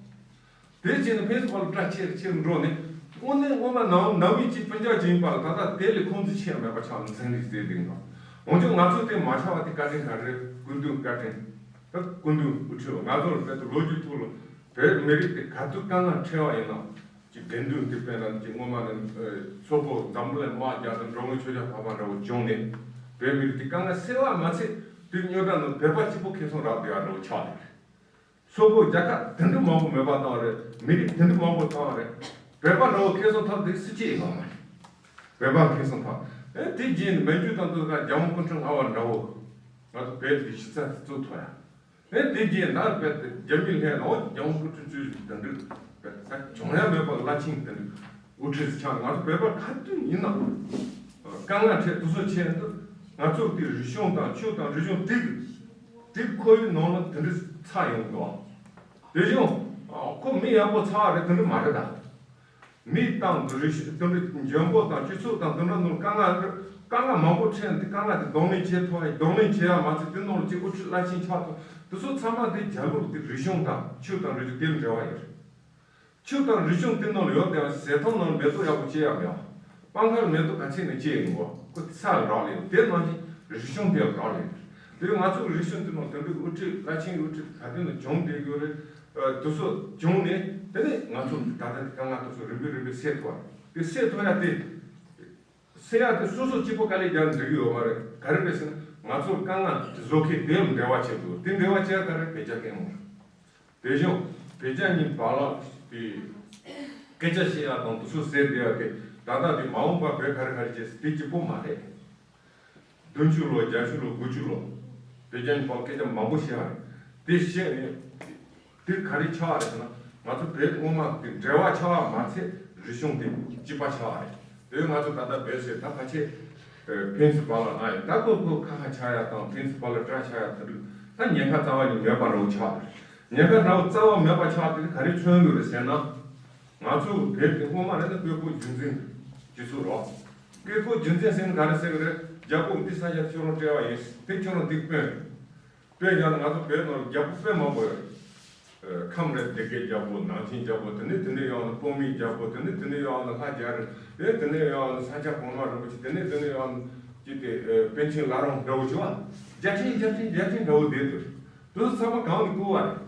དེ་བྱས་ནས་ཕན་ཚུན་བར་ལ་སྐྲ་ཆེར་ཆེར་འགྲོ་ནས་དངོས་གནས་སྔོན་མ་ནང་ནང་མི་གཅིག་སྤུན་ཀྱག་གཅིག་ཡིན་པ་ལ་ད་ལྟ་དེ་ལས་ཁོང་ཚོ་ཆེ་མེད་པ་ཆགས་ནས་ཚན་རིག་ཟེར་དེ་ཡིན་ནོ། འོན་ཀྱང་ང་ཚོ་དེ་མ་ཆགས་པ་དེ་བཀའ་དྲིན་ག་རེ་སྐུ་མདུན་བཀའ་དྲིན། ད་སྐུ་མདུན་དབུ་ཁྲིད་ང་ཚོར་བོད་དུ་ལོ་རྒྱུས་ཐོག་ལ་བོད་མི་རིགས་དེ་ག་དུས་དཀའ་ངལ་འཕྲད་པ་ཡིན་ན་ཅིག་དགེ་འདུན་དེ་དཔེར་ན་ཅིག་སྔོན་མ་ནས་སོག་པོ་འཛམ་བུ་གླིང་དམག་རྒྱག་དང་འགྲོ་མགོན་ཆོས་རྒྱལ་འཕགས་པ་འདྲ་བོ་བྱུང་ནས་བོད་མི་རིགས་དེ་དཀའ་ངལ་སེལ་བ་མ་ཚད་དུས་རྙོག་དྲ་ནང་བོད་པ་གཅིག་པོ་ཁེ་བཟང་རག་བསྡད་ཡ་འདྲ་བོ་ཆགས་ནས། སོག་པོ་རྒྱལ་ཁབ་དེ་འདྲ་མང་པོ་མེད་པ་བཏང་རེད། མི་རིགས་དེ་འདྲ་མང་པོ་བཏང་རེད། བོད་པ་འདྲ་བོ་ཁེ་བཟང་ཐོབ་དེ་སུ་གཅིག་ཡོད་མ་རེད། བོད་པ་ཁེ་བཟང་ཐོབ། ཨེ་དེ་རྗེས་ནས་མན་ཇུ་དང་དུ་ག་རྒྱལ་དབང་སྐུ་ཕྲེང་ལྔ་པ་འདྲ་བོ་ང་ཚོ་བོད་ཀྱི་གཞི་རྩ་དེ་བཙུགས་ཐུབ་ཡ། ཨེ་དེ་རྗེས་ནས་བོད་དེ་རྒྱ་མི་ལྷན་ནང་རྒྱལ་དབང་སྐུ་ཕྲེང་བཅུ་བཞི་དེ་འདྲ་བོད་ས་བྱུང་ཡ་མེད་པ་བླ་ཆེན་དེ་འདྲ་དབུ་ཁྲིད་ཆགས། ང་ཚོ་བོད་པ་ག་དུས་ཡིན་ན་དཀའ་ངལ་འཕྲད་དུས་ཚོད་ཆེད་དུ་ང་ཚོ་དེ་རིག་གཞུང་དང་ཆོས་དང་རིག་གཞུང་དེ་དེ་ཁོར་ཡུག་ནང་ལ་དེ་འདྲ་ཚར་ཡོང་གི་འདུག་དེ་བཞིན་ཁོ་མི་ཡག་པོ་ཚར་བ་རེད། དེ་འདྲ་མ་རེད་ད། མི་དང་རིག་གཞུང་དེ་འདྲ་འཇོན་པོ་དང་སྤྱི་ཚོགས་དང་དེ་འདྲ་ནང་དཀའ་ངལ་དཀའ་ངལ་མང་པོ་འཕྲད་ནས་དེ་དཀའ་ངལ་དེ་གདོང་ལེན་བྱེད་ཐུབ་ཡ་གདོང་ལེན་བྱེད་ཡ་མ་ཚད་དེ་ནང་ལ་གཅིག་དབུ་ཁྲིད་བླ་ཆེན་ཆགས་ཐུབ་དེ་ཚོ་ཚང་མ་དེ་རྒྱལ་ལུགས་དེ་རིག་གཞུང་དང་ཆོས་དང་རིག་གཞུང་དེ་ལ་འབྲེལ་བ་ཡོད་རེད། ཆོས་དང་རིག་གཞུང་དེ་ནང་ལ་ཡོད་དེ་ཟས་ཐོང་ནང་མེ་ཏོག་ཡག་པོ་སྐྱེ་ཡག་མེད། སྤང་ཁར་མེ་ཏོག་ག་ཚད་ནས་སྐྱེ་ཡིན་གོ་ཁོ་ས་ལ་རག་ལས་དེ་ནང་བཞིན་རིག་གཞུང་དེ་ལ་རག་ལས། དེ་ང་ཚོའི་རིག་གཞུང་དེ་ནང་དེ་འདྲའི་དབུ་ཁྲིད་བླ་ཆེན་དབུ་ཁྲིད་ག་དུས་ནས་བྱུང་བསྡད་ཡོད་རེད། དུ་སོ་བྱུང་ནས་དེ་ནས་ང་ཚོ་ད་ལྟ་དེ་དཀའ་ངལ་དུ་སོ་རིམ་པས་རིམ་པས་སེལ་ཐུབ་པ་དེ་སེལ་ཐུབ་ཡ་དེ། སེ་ཡ་དེ་སོ་སོ་གཅིག་པོ་དཀའ་ལས་རྒྱག་འགྲིག་གི་ཡོད་མ་རེད། ག་རེ་རེད་ཟེར་ན་ང་ཚོར་དཀའ་ངལ་བཟོ་མཁན་དེ་ལ་འབྲེལ་བ་བྱེད་དགོས། དེ་འབྲེལ་བ་བྱེད་ཡ་ག་རེ་བོད་རྒྱ་སྐད་ངོ་། དེ་བཞིན་བོད་རྒྱ་གཉིས་བར་ལ་དེ་སྐད་ཆ་བཤད་ཡ་དང་དུ་སུ་ཟེར་བསྡད་ཡ་དེ་ད་ལྟ་དེ་མ་འོངས་པ་བོད་ག་རེ་ག་རེ་བྱེད་ཟེར་དེ་གཅིག་པོ་མ་རེད། བདུན་ཅུ་ལོ་བརྒྱད་ཅུ་ལོ་དགུ་བཅུ་ལོ་བོད་རྒྱ་གཉིས་བར་སྐད་ཆ་མང་པོ་བཤད་ཡ་རེད། དེ་བཤད་ནས། དེ་ག་རེ་ཆགས་རེད་ཟེར་ན་ང་ཚོ་བོད་སྔོན་མ་གི་འབྲེལ་བ་ཆགས་པ་མ་ཚད་རིག་གཞུང་དེ་གཅིག་པ་ཆགས་རེད། དེ་ང་ཚོ་ད་ལྟ་བོད་ཟེར་ད་ཕལ་ཆེར་ཕན་ཚུན་བར་ལ་ན་ཡང་ད་ཁོ་ཁོ་ཁ་ཁ་ཆགས་ཡ་དང་ཕན་ཚུན་བར་ལ་སྐྲག་ཆགས་ཡ་དེ་འདྲ་ད་ཉེན་ཁ་རྩ་བ་ནས་མེད་པ་འདྲ་བོ་ཆགས་རེད། ཉེན་ཁ་འདྲ་བོ་རྩ་བ་མེད་པ་ཆགས་དེ་ག་རེ་མཚོན་དགོས་རེད་ཟེར་ན། ང་ཚོ་བོད་དེ་སྔོན་མ་རེད་ན་བཀས་བཀོད་རྒྱུད་འཛིན་སྤྱི་ཚོགས་རོགས། བཀས་བཀོད་རྒྱུད་འཛིན་ཟེར་ན་ག་རེ་ཟེར་གི་རེད། རྒྱལ་པོ་འདི་ས་ཆ་ཁྱོད་རང་སྤྲད་པ་ཡིན། དེ་ཁྱོད་རང་འདི་དཔོན། དཔེ་ཡང་ན་ང་ཚོ་བོད་ནང་རྒྱལ་པོ་དཔེ་མང་པོ་ཡོད། ཁམས་རེད་སྡེ་དགེ་རྒྱལ་པོ་ནང་ཆེན་རྒྱལ་པོ་དེ་ནས་དེ་ནས་ཡང་ན་སྤོ་མི་རྒྱལ་པོ་དེ་ནས་དེ་ནས་ཡང་ན་ལྷ་རྒྱལ་རེད་དེ་ནས་ཡང་ན་ས་སྐྱ་གོང་མ་རིན་པོ་ཆེ་དེ་ནས་དེ་ནས་ཡང་ན་ཅི་སྟེ་པཎ་ཆེན་བླ་རུང་འདྲ་བོ་བྱུང་བ། བརྒྱ་ཕྲན་བརྒྱ་ཕྲན་བརྒྱ་ཕྲན་འདྲ་བོ་བསྡད་འདུག་དེ་ཚོ་ཚང་མ་གང་ནས་བསྐུར་བ་རེད།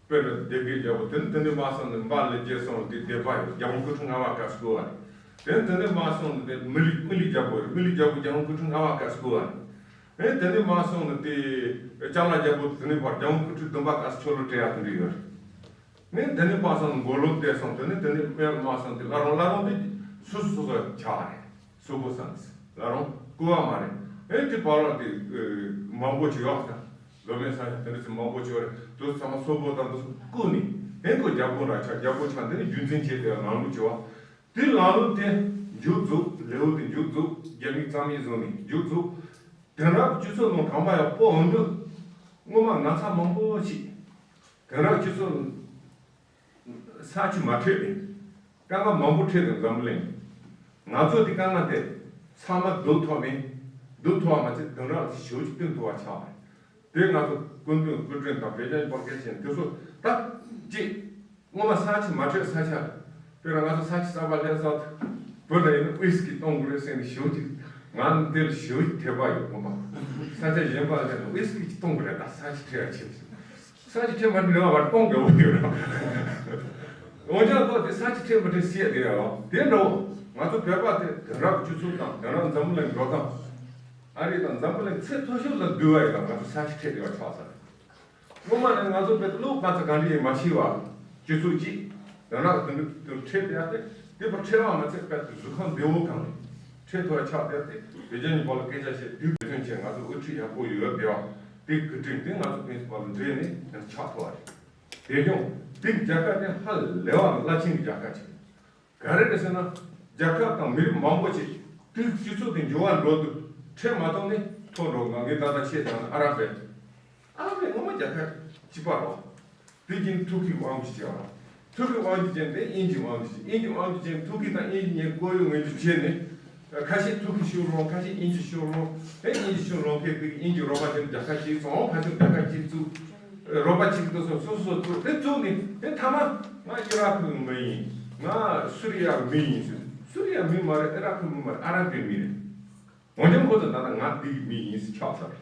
དཔེར་ན་སྡེ་དགེ་རྒྱལ་པོ་དེ་ནས་དེ་ནས་མར་སོང་ནས་འབའ་ལེགས་རྒྱལ་སོང་ལ་དེ་སྡེ་པ་ཡོད་རྒྱལ་པོ་སྐུ་ཕྲེང་ལྔ་པ་སྐབས་སུ་བསྐུར་བ་རེད། དེ་ནས་དེ་ནས་མར་སོང་ནས་དེ་མི་ལི་མི་ལི་རྒྱལ་པོ་རེད། མི་ལི་རྒྱལ་པོ་རྒྱལ་པོ་སྐུ་ཕྲེང་ལྔ་པ་སྐབས་སུ་བསྐུར་བ་རེད། ཨེ་དེ་ནས་མར་སོང་ནས་དེ་ལྕང་ལ་རྒྱལ་པོ་དེ་ནས་བར་རྒྱལ་པོ་སྐུ་ཕྲེང་བདུན་པ་སྐབས་སུ་ཆོ་ལོ་སྤྲད་ཡ་དེ་འདྲ་ཡོད་རེད། ནས་དེ་ནས་མར་སོང་ནས་མགོ་ལོག་དེ་སོང་དེ་ནས་དེ་ནས་དཔེར་མར་སོང་དེ་བླ་རུང་བླ་རུང་དེ་སོ་སོ་སོ་སོ་ཆགས་རེད། སོག་པོ་སང་བླ་རུང་བསྐུར་བ་མ་རེད། ཨེ་དེ་བར་ལ་དེ་མང་པོ་ཅིག་ཡོད་ད། མདོ་སྨད་ས་ཆ་དེ་འདྲ་ཚོ་མང་པོ་ཅིག་ཡོད་རེད། དེ་ཚང་མ་སོག་པོ་དང་དེ་ཚོ་བསྐུར་ནས་ཨེ་ཁོ་རྒྱལ་པོ་འདྲ་ཆགས་རྒྱལ་པོ་ཆགས་འདི་ནས་རྒྱུད་འཛིན་བྱས་ཏེ་ལམ་ལུགས་ཅིག་བ། དེ་ལམ་ལུགས་དེ་མཇུག་རྫོགས། ལེའུ་དེ་མཇུག་རྫོགས། རྒྱ་མི་རྩ་མེད་བཟོས་ནས་མཇུག་རྫོགས། དེང་རབས་སྤྱི་ཚོགས་ནང་དྲངས་པ་ཡག་པོ་འོང་དུས་སྔོན་མ་ན་ཚ་མང་པོ་ཞིག་དེང་རབས་སྤྱི་ཚོགས་ས་ཆུ་མ་འཕྲད་པས་དཀའ་ངལ་མང་པོ་འཕྲད་དང་འཛམ་བུ་གླིང་། ང་ཚོ་དེ་དཀའ་ངལ་དེ་ཚང་མ་སྡུག་ཐོག་ནས་སྡུག་ཐོག་མ་ཚད་དེང་རབས་ཞེ་པོ་ཅིག་བསྟུན་ཐུབ་པ་ཆགས་པ་རེད། དེ་ང་ཚོ་སྐུ་མདུན་སྐུ་དྲིན་དང་བོད་རྒྱ་གཉིས་བར་སྐད་ཆ་དེ་ཚོ་ད་ཅིག་སྔོན་མ་ས་ཆ་མ་འཕྲོད་ས་ཆ། དཔེར་ན་ང་ཚོ་ས་ཆ་གསར་པ་སླེབས་ས་བོད་ལ་ཡིན་ན་ཝིས་ཀི་གཏོང་དགོས་རེད་ཟེར་ནས་ཞེ་པོ་ཅིག་ང་འདིར་ཞེ་པོ་ཅིག་དད་པ་ཡོད། སྔོན་མ་ས་ཆ་གཞན་པ་སླེབས་ན་ཝིས་ཀི་ཅིག་གཏོང་དགོས་རེད། ད་ས་ཆ་འཕྲོད་ཡ་ཆེ་ཆེ། ས་ཆ་འཕྲོད་མ་འཕྲོད་རེད་བ་གཏོང་དགོས་པ་ཡོད་ར། འོན་ཀྱང་ཁོ་དེ་ས་ཆ་འཕྲོད་མ་འཕྲོད་ཟེར་ཡ་དེ་རེད་བ། དེ་འདྲ་བོ་ང་ཚོ་བོད་པ་དེ་དེང་རབས་སྤྱི་ཚོགས་དང་དེང་རབས་འཛམ་བུ་གླིང་འགྲོ་སྟངས། ཨ་རི་དང་འཛམ་བུ་གླིང་ཚད་མཐོ་ཤོས་ལ་འདུས་པ་ཡིན་ན་ང་ཚོ་ས་ཆ་འཕྲོད་བསྡད་པ་ཆགས་ཚར་རེད། སྔོན་མ་ནས་ང་ཚོ་བོད་ལུགས་པ་ཚོ་ག་འདྲ་ཡིན་མ་ཤེས་པ། སྤྱི་ཚོགས་གཅིག་དོན་དག་དེ་འདྲ་དུ་ཁྲིད་བསྡད་དེ། དེ་བར་ཁྲིད་པ་མ་ཚད་བོད་དུ་གཟུགས་ཁམས་བདེ་བོ་གང་ནས་ཁྲིད་ཐུབ་པ་ཆགས་བསྡད་དེ། བོད་ལྗོངས་ཀྱི་བར་ལ་སྐད་ཆ་བཤད་དུས་བོད་དོན་ཆེད་ང་ཚོ་དབུ་ཁྲིད་ཡག་པོ་ཡོད་བསྡད་པ། དེ་གི་དྲིན་དེ་ང་ཚོ་ཕན་ཚུན་བར་ལ་འབྲེལ་ནས་ཆགས་ཐུབ་པ་རེད། དེ་ཡང་དེ་རྒྱལ་ཁབ་དེ་ཧ་ལས་པ་རླབས་ཆེན་གྱི་རྒྱལ་ཁབ་ཅིག་ག་རེ་རེད་ཟེར་ན། རྒྱལ་ཁབ་དང་མི་རིགས་མང་པོ་ཞིག་དེའི་སྤྱི་ཚོགས་དེ་འགྱུར་བ་འགྲོ་དུས་ཁྲིད་མ་ཐུབ་ནས་འཐོར་འགྲོ། ང་ངས་ད་ལྟ་བཤད་བཏང་ན་ཨ་རབ་པས། ཨ་རབ་པས་ངོ་མ་རྒྱལ་ཁབ་གཅིག་པ་རེད། དེ་བཞིན་ཐུར་ཁེའི་དབང་གིས་བྱས་པ། ཐུར་ཁེའི་དབང་གིས་བྱས་ཏེ་དབྱིན་ཇིའི་དབང་གིས་བྱས། དབྱིན་ཇིའི་དབང་གིས་བྱས་ཐུར་ཁེ་དང་དབྱིན་ཇི་གཉིས་ལྐོག་གཡོ་ངན་ཇུས་བྱས་ནས། ཁ་ཤས་ཐུར་ཁེ་ཕྱིར་ལོག་ཁ་ཤས་དབྱིན་ཇི་ཕྱིར་ལོག་དེ་དབྱིན་ཇི་ཕྱིར་ལོག་མཁན་དེ་དབྱིན་ཇི་རོགས་པ་བྱས་ནས་རྒྱལ་ཁབ་གཅིག་བཙུགས། ཕལ་ཆེར་རྒྱལ་ཁབ་གཅིག་བཙུགས། རོགས་པ་གཅིག་ཏུ་སོ་སོ་སོ་བཙུགས། དེ་བཙུགས་ནས་དེ་མཐའ་མ་ང་ཨི་རག་གི་མི་ཡིན། ང་སུ་རི་ཡ་མི་ཡིན་ཟེར། སུ་རི་ཡ་མི་མ་རེད། ཨི་རག་གི་མི་མ་རེད། ཨ་རབ་པའི་མི་རེད། འོན་ཀྱང་ཁོ་ཚོ་ད་ལྟ་ང་འདི་གི་མི་ཡིན་ཟེར་ཆགས་ཚར།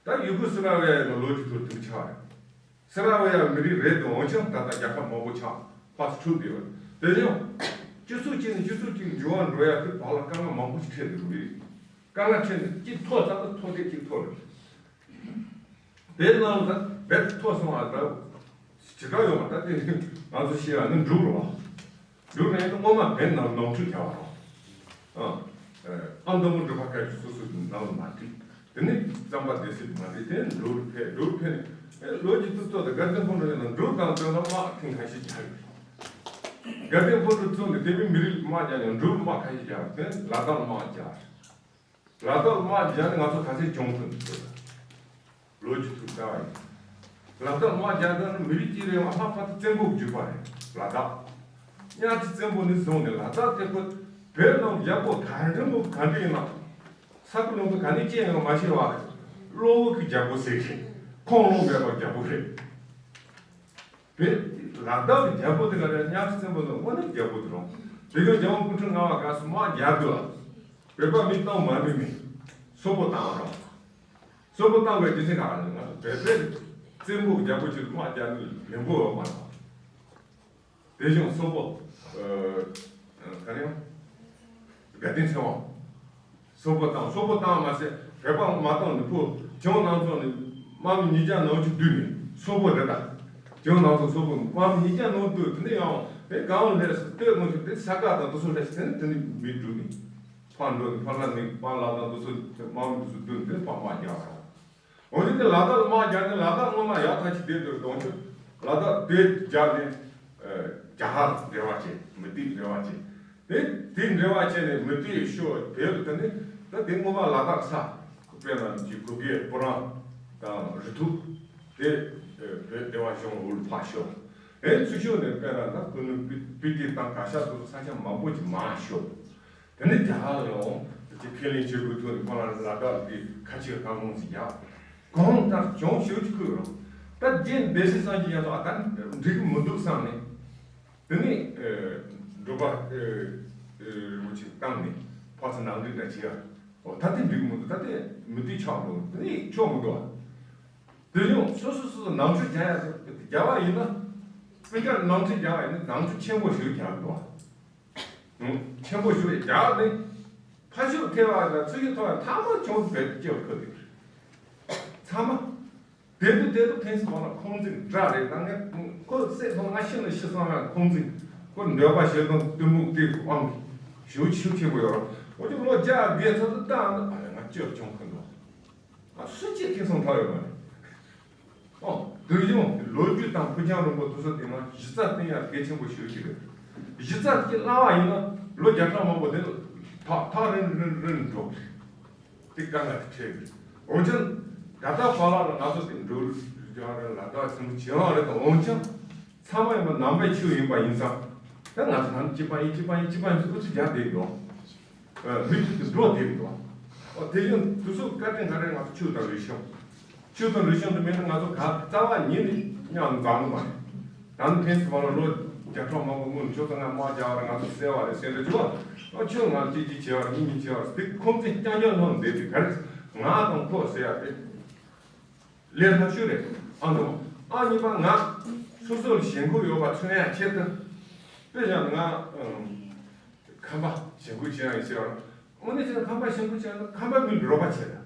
ད་ཡུ་གུ་སི་ལ་ཝི་ཡ་ཡིན་ན་ལོ་རྒྱུས་ཐོག་དུ་ཆགས་རེད། སི་ལ་ཝི་ཡ་མི་རིགས་རེད་དུ་འོན་ཀྱང་ད་ལྟ་རྒྱལ་ཁབ་མང་པོ་ཆགས་ཕར་ཚུར་འཁྲུག་བསྡད་པ་རེད། དེ་ཡང་སྤྱི་ཚོགས་གཅིག་ནས་སྤྱི་ཚོགས་གཅིག་འགྱུར་བ་འགྲོ་ཡ་དེ་བར་ལ་དཀའ་ངལ་མང་པོ་ཞིག་འཕྲད་འདུག་མི་རིགས་དཀའ་ངལ་འཕྲད་ནས་གཅིག་མཐོ་ཙམ་དུ་མཐོ་དེ་གཅིག་མཐོ་རེད། དེ་ནང་ལ་རྦད་མཐོ་སོང་བ་ད་ཇི་ལྟར་ཡོང་བ་ད་དེ་ང་ཚོ་ཤེས་པ་ནི་འབྲུག་རེད་བ། འབྲུག་ནས་དངོས་མ་བོད་ནང་ནོར་འཁྲུལ་བྱ་བ་རེད། ཨ་མདོ་མོ་འབྲུག་པ་སྐད་ཀྱི་སོ་སོའི་ནང་ལ་མ་བྲིས། དེ་ནས་གཙང་པ་སྡེ་སྲིད་མ་བྲིས། དེ་འབྲུག་ཕེབས། འབྲུག་ཕེབས་ནས་ཨེ་ལོ་རྒྱུས་ཏུ་ཏོ་དང་དགའ་ལྡན་ཕུན་ཚོགས་ནང་འབྲུག་དང་བསྟུན་ན་དམག་ཐེངས་ཁ་ཤས་རྒྱག་ཡོད། དགའ་ལྡན་ཕུན་ཚོགས་བཙུགས་ནས་དེ་མིན་མི་རིགས་དམག་རྒྱག་ནས་འབྲུག་དམག་ཁ་ཤས་རྒྱག་དེ་ལ་དྭགས་དམག་རྒྱག་ལ་དྭགས་དམག་རྒྱག་ནས་ང་ཚོ་ག་ཚོད་བྱུང་ཐུབ་འདུག་ལོ་རྒྱུས་ཐོག་ལྟ་བ་ཡིན། ལ་དྭགས་དམག་རྒྱག་དོན་ནི་མི་རིགས་གཅིག་རེད་བ། ལྷག་པར་དུ་བཙན་པོ་བརྒྱུད་པ་རེད། ལ་དྭགས། གཉའ་ཁྲི་བཙན་པོ་ནས་བཟུང་ནས་ལ་དྭགས་དེ་ཁོ་བོད་ནང་རྒྱལ་པོ་ག་འདྲ་མོ་ག་འདྲ་ཡིན་ན། ས་ཁུལ་ལུང་པ་ག་ནས་སྐྱེས་ཡོང་མ་ཤེས་བ། གློ་བོ་གི་རྒྱལ་པོ་ཟེར་གི་ཁོང་ལུང་པའི་བ་རྒྱལ་པོ་རེད། བོད་ལ་དྭགས་ཀྱི་རྒྱལ་པོ་དེ་ག་རེ་གཉའ་ཁྲི་བཙན་པོ་དང་དངོས་གནས་རྒྱལ་པོ་དེ་རུང་། དེ་ག་རྒྱལ་དབང་སྐུ་ཕྲེང་ལྔ་པ་སྐབས་སུ་དམག་རྒྱག་དུས་ལ། བོད་པ་མི་གཏོང་མ་ནུས་ནས་སོག་པོ་བཏང་བ་རུང་། སོག་པོ་བཏང་བའི་རྒྱུ་མཚན་ག་རེ་ང་ཚོ་བོད་པའི་བཙན་པོ་རྒྱལ་པོ་ཅིག་དམག་རྒྱག་ནས་ལན་པོ་ཡོད་མ་རེད། དེ་བཞིན་སོག་པོ་ཨ་ག་རེ་ཡང་དགའ་ལྡན་ཚེ་དབང་། སོག་པོ་བཏང་། སོག་པོ་བཏང་མ་ཟད་བོད་པ་མ་བཏང་ནས་ཁོ་བྱང་ནང་ཚོགས་ནས་དམག་མི་ཉིས་བརྒྱ་ནང་བཅུ་བསྡུས་ནས་སོག་པོ་རེད་ད། བྱང་ནང་ཚོགས་སོག་པོ་དམག་མི་ཉིས་བརྒྱ་ནང་བསྡུས། དེ་ནས་ཡང་དེ་གང་ལས་སུ་སྟོད་ངོས་ཀྱི་དེ་ས་དགའ་དང་དེ་ཚོ་ལས་དེ་ནས་དེ་ནས་མི་བསྡུས་ནས་ཕར་འགྲོ་ནས་ཕར་ལ་ནས་པཱ་ལགས་དང་དེ་ཚོ་དམག་མི་དེ་ཚོ་བསྡུས་ནས་དེ་ཕར་དམག་རྒྱག་པ། འོན་ཏེ་ལ་དྭགས་དམག་རྒྱག་ནས་ལ་དྭགས་སྔོན་མ་ཡག་ཐག་ཆོད་བསྡད་འདུག་གདོང་ཆུ། ལ་དྭགས་དེ་རྒྱབ་ནས་ཨ་རྒྱ་གར་འབྲེལ་བ་བྱས། མུ་སྟེགས་འབྲེལ་བ་བྱས། དེ་དེ་འབྲེལ་བ་བྱས་ནས་མུ་སྟེགས་ཤོར་བོད་དུ་དེ་ནས་ད་དེ་སྔོན་མ་ལ་དྭགས་ས་དཔེར་ན་ཅིག་གུ་གེ་སྤུ་རང་དང་རི་ཐུབ་དེ་ཨ་བོད་བདེ་བ་གཞུང་འོག་ལ་ཕར་ཤོར། ཨེ་ཚུར་ཤོར་ནས་དཔེར་ན་ད་ཀུ་ནུ་པི་པི་ཏི་དང་ག་ཤ་དུ་ས་ཆ་མང་པོ་ཅིག་མར་ཤོར། དེ་ནས་རྒྱ་གར་ལ་ཡོང་དེ་ཁས་ལེན་བྱེད་དགོས་ཐུག་ནས་ཁོ་རང་ལ་དྭགས་ཀྱི་ཁ་ཆེ་ཁ་ཁོངས་སུ་ཡག་གང་ལྟར་བྱུང་ཞེ་པོ་ཅིག་ཁུལ་རོ། ད་རྗེ་འདི་སྲིད་སངས་རྒྱས་ཡང་དུ་ཨ་ད་འགྲིག་གི་མི་འདུག་བསམ་ནས། དེ་ནས་འགྲུལ་པ་རིན་པོ་ཆེ་བཏང་ནས་ཕར་ཚུར་ནང་འགྲིག་འདྲ་བྱེད་ཡ། འོ་ད་དེ་འགྲིག་གི་མི་འདུག་ད་དེ་མུ་སྟེགས་ཆགས་འགྲོ། དེ་ནས་ཆོག་མི་འདུག་ཨ། དེ་ཡང་སོ་སོ་སོ་སོ་ནང་ཆོས་རྒྱག་ཡ་དེ་རྒྱག་པ་ཡིན་ན། སྤུན་ཀྱག་ནང་ཆོས་རྒྱག་པ་ཡིན་ན་ནང་ཆོས་ཆེན་པོ་ཞིག་རྒྱག་དགོས། ཆེན་པོ་ཞིག་རྒྱག་ནས་ཕ་ཤུལ་ཐེ་བ་དང་ཚུར་ཤུལ་ཐོག་ཐ་མ་ཆུང་དུ་བེད་སྤྱོད་ཁུལ་དེ་ཚང་མ་དེ་དུ་དེ་དུ་ཕན་ཚུན་བར་ལ་ཁོང་འཛིན་འདྲ་རེད། ད་ངས་ཁོ་བསད་སོང་ང་ཤི་ན་ཤི་སོང་ང་ཁོང་འཛིན་ཁོ་འདོད་པ་ཞེ་སྡང་གཏི་མུག་དེ་དབང་གིས་ཞེ་པོ་ཤུགས་ཆེན་པོ་ཡོད་རེད། འོན་ཀྱང་ལོ་བརྒྱ་བརྒལ་ཚར་དུས་ད་ང་སྐྱོབ་བྱུང་ཁུལ་འདུག་ང་སུ་གཅིག་ཁེ་སང་ཐར་ཡོད་མ་རེད། ཨོ། དུས་རྒྱུན་ལོ་རྒྱུས་དང་ཕུགས་རྒྱང་རིང་པོ་དུས་ཚོད་དེ་ང་གཞི་རྩ་བརྟན་ཡག་གལ་ཆེན་པོ་ཞིག་ཅིག་རེད། གཞི་རྩ་དེ་བརླག་པ་ཡིན་ན་ལོ་བརྒྱ་ཕྲག་མང་པོ་དེ་ཐག་ཐག་རིང་རིང་རིང་འགྲོ་གི་རེད། དེ་དཀའ་ངལ་དེ་འཕྲད་གི་རེད། འོན་ཀྱང་ད་ལྟ་བར་ལ་ང་ཚོ་དེ་འགྲོ་རྒྱུ་རེད། ལ་དྭགས་ཚང་མ་བྱེད་དབང་རེད། དང་འོན་ཀྱང་ཚང་མ་ཡིན་པ་ནང་པའི་ཆོས་ཡིན་པ་ཡིན་ཙང་ད་ང་ཚོ་ནང་གཅིག་པ་ཡིན་གཅིག་པ་ཡིན་གཅིག་པ་ཡིན་ཟེར་ཨུ་ཚུགས་རྒྱག་བསྡད་ཡོད། མི་ཚོ་དེ་འགྲོ་བསྡད་འདུག་ཨོ་དེ་བཞིན་དུ་སུ་བཀའ་དྲིན་ག་རེ་ང་ཚོ་ཆོས་དང་རིག་གཞུང་། ཆོས་དང་རིག་གཞུང་དུ་མེད་ན་ང་ཚོ་ག་རྩ་བ་ཉིད་ནས་མཉམ་འཛོམས་མ་རེད། ད་ནི་ཕན་ཚུན་བར་ལ་ལོ་བརྒྱ་ཕྲག་མང་པོ་སྔོན་ནས་ཁྱོད་ཚོ་ང་དམག་རྒྱག་པ་རེད། ང་ཚོ་བསད་པ་རེད་ཟེར་འདྲ་བྱུང་བ། ཨ་ཁྱོད་ང་གཅིག་གཅིག་བྱས་པ་རེད། གཉིས་གཉིས་བྱས་པ་རེད། དེ་ཁོང་ཚོས་རྐྱང་རྐྱང་ལྷོད་བསྡད་དེ། ག་རེ། ང་དང་ཁོ་ཟེར་ཡ་དེ་ལས་སླ་ཤོས་རེད། ཨ་འདུག་ཨ་གཉིས་པ། ང་སོ་སོར་ཞེན་ཁོག་ཡོད་པ་མཚོན་ཡ་ཆེད་དུ། དཔེ་བཞག་ན་ང་ཨམ། ཁམས་པ་ཞེན་ཁོག་བྱེད་ཡ་ཡིན་ཟེར་བ། དངོས་གནས་བྱས་ན་ཁམས་པ་ཞེན་ཁོག་བྱས་ན་ཁམས་པ་མི་རོགས་པ་བྱེད་ན།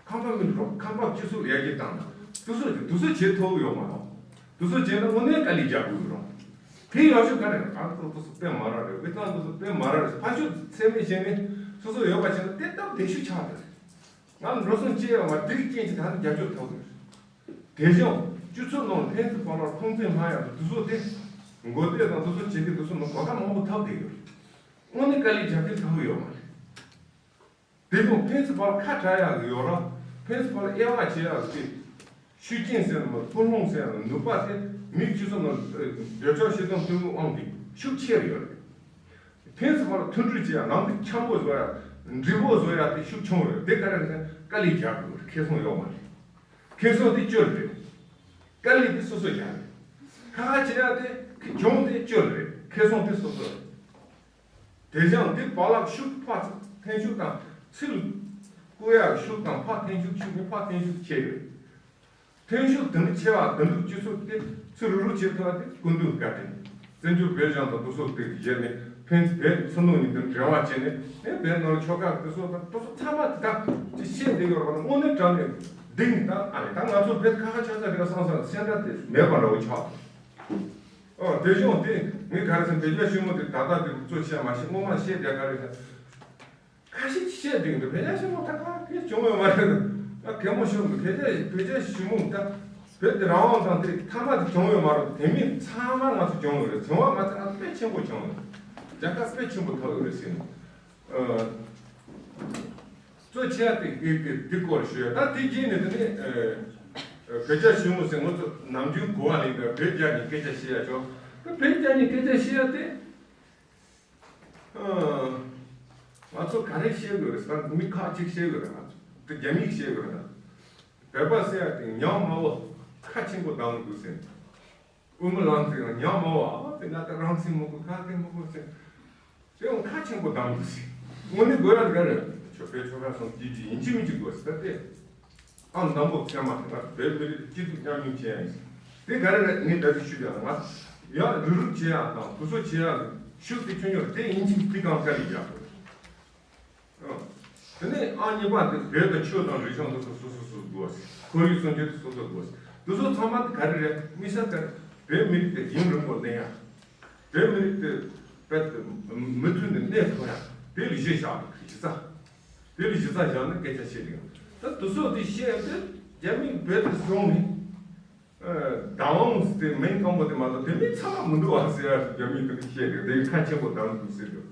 ཁམས་པ་མི་རོགས། ཁམས་པ་སྤྱི་ཚོགས་ལ་ཡར་རྒྱས་བཏང་ན། དེ་ཚོ་དེ་ཚོ་བྱེད་ཐུབ་ཡོད་མ་རེད། དེ་ཚོ་བྱས་ན་དངོས་གནས་དཀའ་ལས་རྒྱག་དགོས་རེད། དེ་ཡག་ཤོས་ག་རེ་རེད། ཨ་ཁོ་དེ་ཚོ་དཔེ་མ་རག་རེད། དབུས་གཙང་དེ་ཚོ་དཔེ་མ་རག་རེད། ཕར་ཕྱོགས་ཚད་མེད་བྱས་ནས་སོ་སོ་ཡོད་པ་བྱས་ན་དེ་སྟབས་བདེ་ཤོས་ཆགས་འདུག་ང་འགྲོ་སོང་སྐྱེལ་ཡོད་མ་རེད། དེ་གི་རྐྱེན་གྱིས་ད་ནི་རྒྱབ་སྐྱོར་ཐོབ་ཡོད་རེད། དེ་བཞིན་སྤྱི་ཚོགས་ནང་ཕན་ཚུན་བར་ལ་ཕོངས་ཚོད་སྨྲ་ཡག་དང་དེ་ཚོ་དེ་མགོ་བདེ་དང་དེ་ཚོ་བྱེད་མཁན་དེ་ཚོ་ནང་གོ་སྐབས་མང་པོ་ཐོབ་བསྡད་ཡོད་རེད། དངོས་གནས་དཀའ་ལས་རྒྱག་མཁན་ཐུབ་ཡོད་མ་རེད། དེ་ནས་ཕན་ཚུན་བར་ཁ་བྲལ་ཡག་གི་ཡོད་ར། ཕན་ཚུན་བར་དབྱེ་བ་བྱེད་ཡག་གི་ཤུགས་རྐྱེན་ཟེར་ན་མ། ཕུགས་ལུང་ཟེར་ན། ནུས་པ་དེ་མིའི་སྤྱི་ཚོགས་ནང་འདོད་ཆགས་ཞེ་སྡང་གཏི་མུག་དབང་གིས་ཤུགས་ཆེ་རུ་ཡོད་རེད། ཕན་ཚུན་བར་མཐུན་སྒྲིལ་བྱེད་ཡག། ནང་དུ་འཆམ་པོ་བཟོ་ཡག། འགྲིག་པོ་བཟོ་ཡག་དེ་ཤུགས་ཆུང་རེད། དེ་ག་རེ་རེད་ཟེར་ན་དཀའ་ལས་རྒྱག་དགོས་རེད། ཁེ་བཟང་ཡོད་མ་རེད། ཁེ་བཟང་དེ་སྤྱོད་རེད། དཀའ་ལས་དེ་སོ་སོ་རྒྱག་རེད། ཁ་ཁ་བྱེད་ཡག་དེ་གྱོང་དེ་སྤྱོད་རེད། ཁེ་བཟང་དེ་སོ་སོ་རེད། དེ་བཞིན་དེ་བར་ལ་ཤུགས་ཕར་འཐེན་ཤུགས་དང་། ཚུར་བཀོལ་ཡག་ཤུགས་དང་། ཕར་འཐེན་ཤུགས་ཤུགས་ནི་ཕར་འཐེན་ཤུགས་ཆེ་ཡོད། འཐེན་ཤུགས་དེ་འདྲ་ཆེ་བ་དེ་འདྲ་སྤྱི་ཚོགས་དེ་ཚུར་རུག་རུག་བྱེད་ཐུབ་པ་དེ་སྐུ་མདུན་བཀའ་དྲིན། བཙན་བྱོལ་བོད་གཞུང་དང་དེ་ཚོ་དེ་བཞེས་ནས་ཕན་བོད་ཕྱི་ནང་གཉིས་དེ་འབྲེལ་བ་བྱས་ནས། ཨེ་བོད་ནང་ལ་ཆོལ་ཁ་དེ་ཚོ་དང་དེ་ཚོ་ཚང་མ་དེ་དག་ཅིག་བཤད་བསྡད་ཡོད་རེད་པ། དངོས་གནས་དྲང་གནས་བདེན་ནི། ད་ཨ་ནི་ད་ང་ཚོ་བོད་ཁ་ཁ་ཆག་ཆག་རེད་བསམ་བསམ་སེམས་ཁྲལ་དེ་མེད་པ་འདྲ་བོ་ཆགས། ཨོ་དེ་བཞིན་དེ་ངས་ག་རེ་ཟེར། བོད་རྒྱ་ཞི་མོལ་དེ་ད་ལྟ་དེ་གཙོ་ཆེ་མ་ཤེས། སྔོན་མ་བཤད་བསྡད་ག་རེ་ཟེར། ཁ་ཤས་ཀྱིས་བཤད་བསྡད་འདུག་བོད་རྒྱ་ཞི་མོལ་ད་ག་གེ་བྱུང་ཡོད་མ་རེད། ད་གད་མོ་ཤོར་འདུག་བོད་རྒྱ་བོད་རྒྱ་ཞི་མོལ་ད་བོད་དེ་རང་དབང་དང་དེ་མཐའ་མ་དེ་བྱུང་ཡོད་མ་རེད། དེ་མིན་ཚང་མ་ང་ཚོ་བྱུང་ཡོད་རེད། བྱུང་བ་མ་ཚད་ང་ཚོ་དཔེ་ཆེན་པོ་བྱུང་ཡོད། རྒྱལ་ཁ་དཔེ་ཆེན་པོ་ཐོབ་ཡོད་རེད་ཟེར་ནས། ཨ། གཙོ་ཆེ་བ་དེ་དེ་དེ་དེ་སྐོར་ཞུ་ཡ། ད་དེ་རྗེས་ནས་དེ་ནས་ཨ་བོད་རྒྱ་ཞི་མོལ་ཟེར། ང་ཚོ་ནམ་རྒྱུན་གོ་བ་ལེན་པའི་བོད་རྒྱ་གཉིས་སྐད་ཆ་བཤད་ཡ་ཆོག་ད་བོད་རྒྱ་གཉིས་སྐད་ཆ་བཤད་ཡ་དེ། ཨ། ང་ཚོ་ག་རེ་བཤད་དགོས་རེད་ཟེར་ན། མི་ཁག་གཅིག་བཤད་དགོས་རེད། ང་ཚོ་དེ་རྒྱ་མིས་བཤད་དགོས་རེད། ད་བོད་པ་ཟེར་ཡ་དེ་ཉམས་དམའ་བོ་ཁ་ཆེན་པོ་གདངས་འདུག་ཟེར། དབུ་མའི་ལམ་ཟེར་ཡང་ཉམས་དམའ་བོ། ཨ་དེ་ང་ད་རང་སེམས་མི་དགོས། ཁ་སྐད་མི་དགོས་ཟེར། དེ་ཡང་ཁ་ཆེན་པོ་གདངས་འདུག་ཟེར། དངོས་གནས་དགོས་ཡ་དེ་ག་རེད། ཆོས་པའི་ཆོལ་ཁ་གསུམ་གཅིག་གཅིག་ཡིན་གཅིག་མིན་གཅིག་དགོས་ཟེར། ད་དེ་ཨང་དང་པོ་ཚད་མ་དེ་ང་བོད་མི་རིགས་སྐྱིད་སྡུག་མཉམ་མྱོང་བྱེད་ཡ་ཡིན་ཟེར། དེ་ག་རེ་རེད། ངས་ད་དེ་ཞུས་ཡ། ང་ཡང་རུབ་རུབ་བྱེད་ཡ་དང་དེ་ཚོ་བྱེད་ཡ་ཤུགས་དེ་ཆུང་ཆུང་རེད། དེ་ཡིན་གཅིག་དེ་གང་དཀའ་ལས་རྒྱག་དགོས། དེ་ནས་ཨང་གཉིས་པ་དེ་བོད་དང་ཆོས་དང་རིག་གཞུང་དེ་ཚོ་སོ་སོ་སོ་དགོས། ཁོར་ཡུག་སྲུང་སྐྱོབ་དེ་སོ་སོ་དགོས། དེ་ཚོ་ཚང་མ་དེ་ག་རེ་རེད། དམིགས་བསལ་ག་རེ། བོད་མི་རིགས་དེ་ཡུན་རིང་པོ་གནས་ཡ། བོད་མི་རིགས་དེ་རྦད་དེ་མུ་མཐུད་ནས་གནས་ཐུབ་ཡ། དེ་ལ་གཞི་བཞག་གཞི་རྩ། དེ་ལ་གཞི་རྩ་བཞག་ནས་སྐད་ཆ་བཤད་ཀྱི་ཡོད། ད་དེ་ཚོ་དེ་བཤད་དེ་རྒྱ་མིས་བོད་དེ་བཟུང་ནས། ཨ། བདག་དབང་ཟེར་དེ་མིང་སྐམ་པོ་དེ་མ་གཏོགས་དེ་མིན་ཚང་མ་མི་འདུག་བ་ཟེར་ཡ། རྒྱ་མིས་དེ་འདྲ་བཤད་རེད། དེ་ཁ་ཆེན་པོ་གདངས་འདུག་ཟེར་གྱི།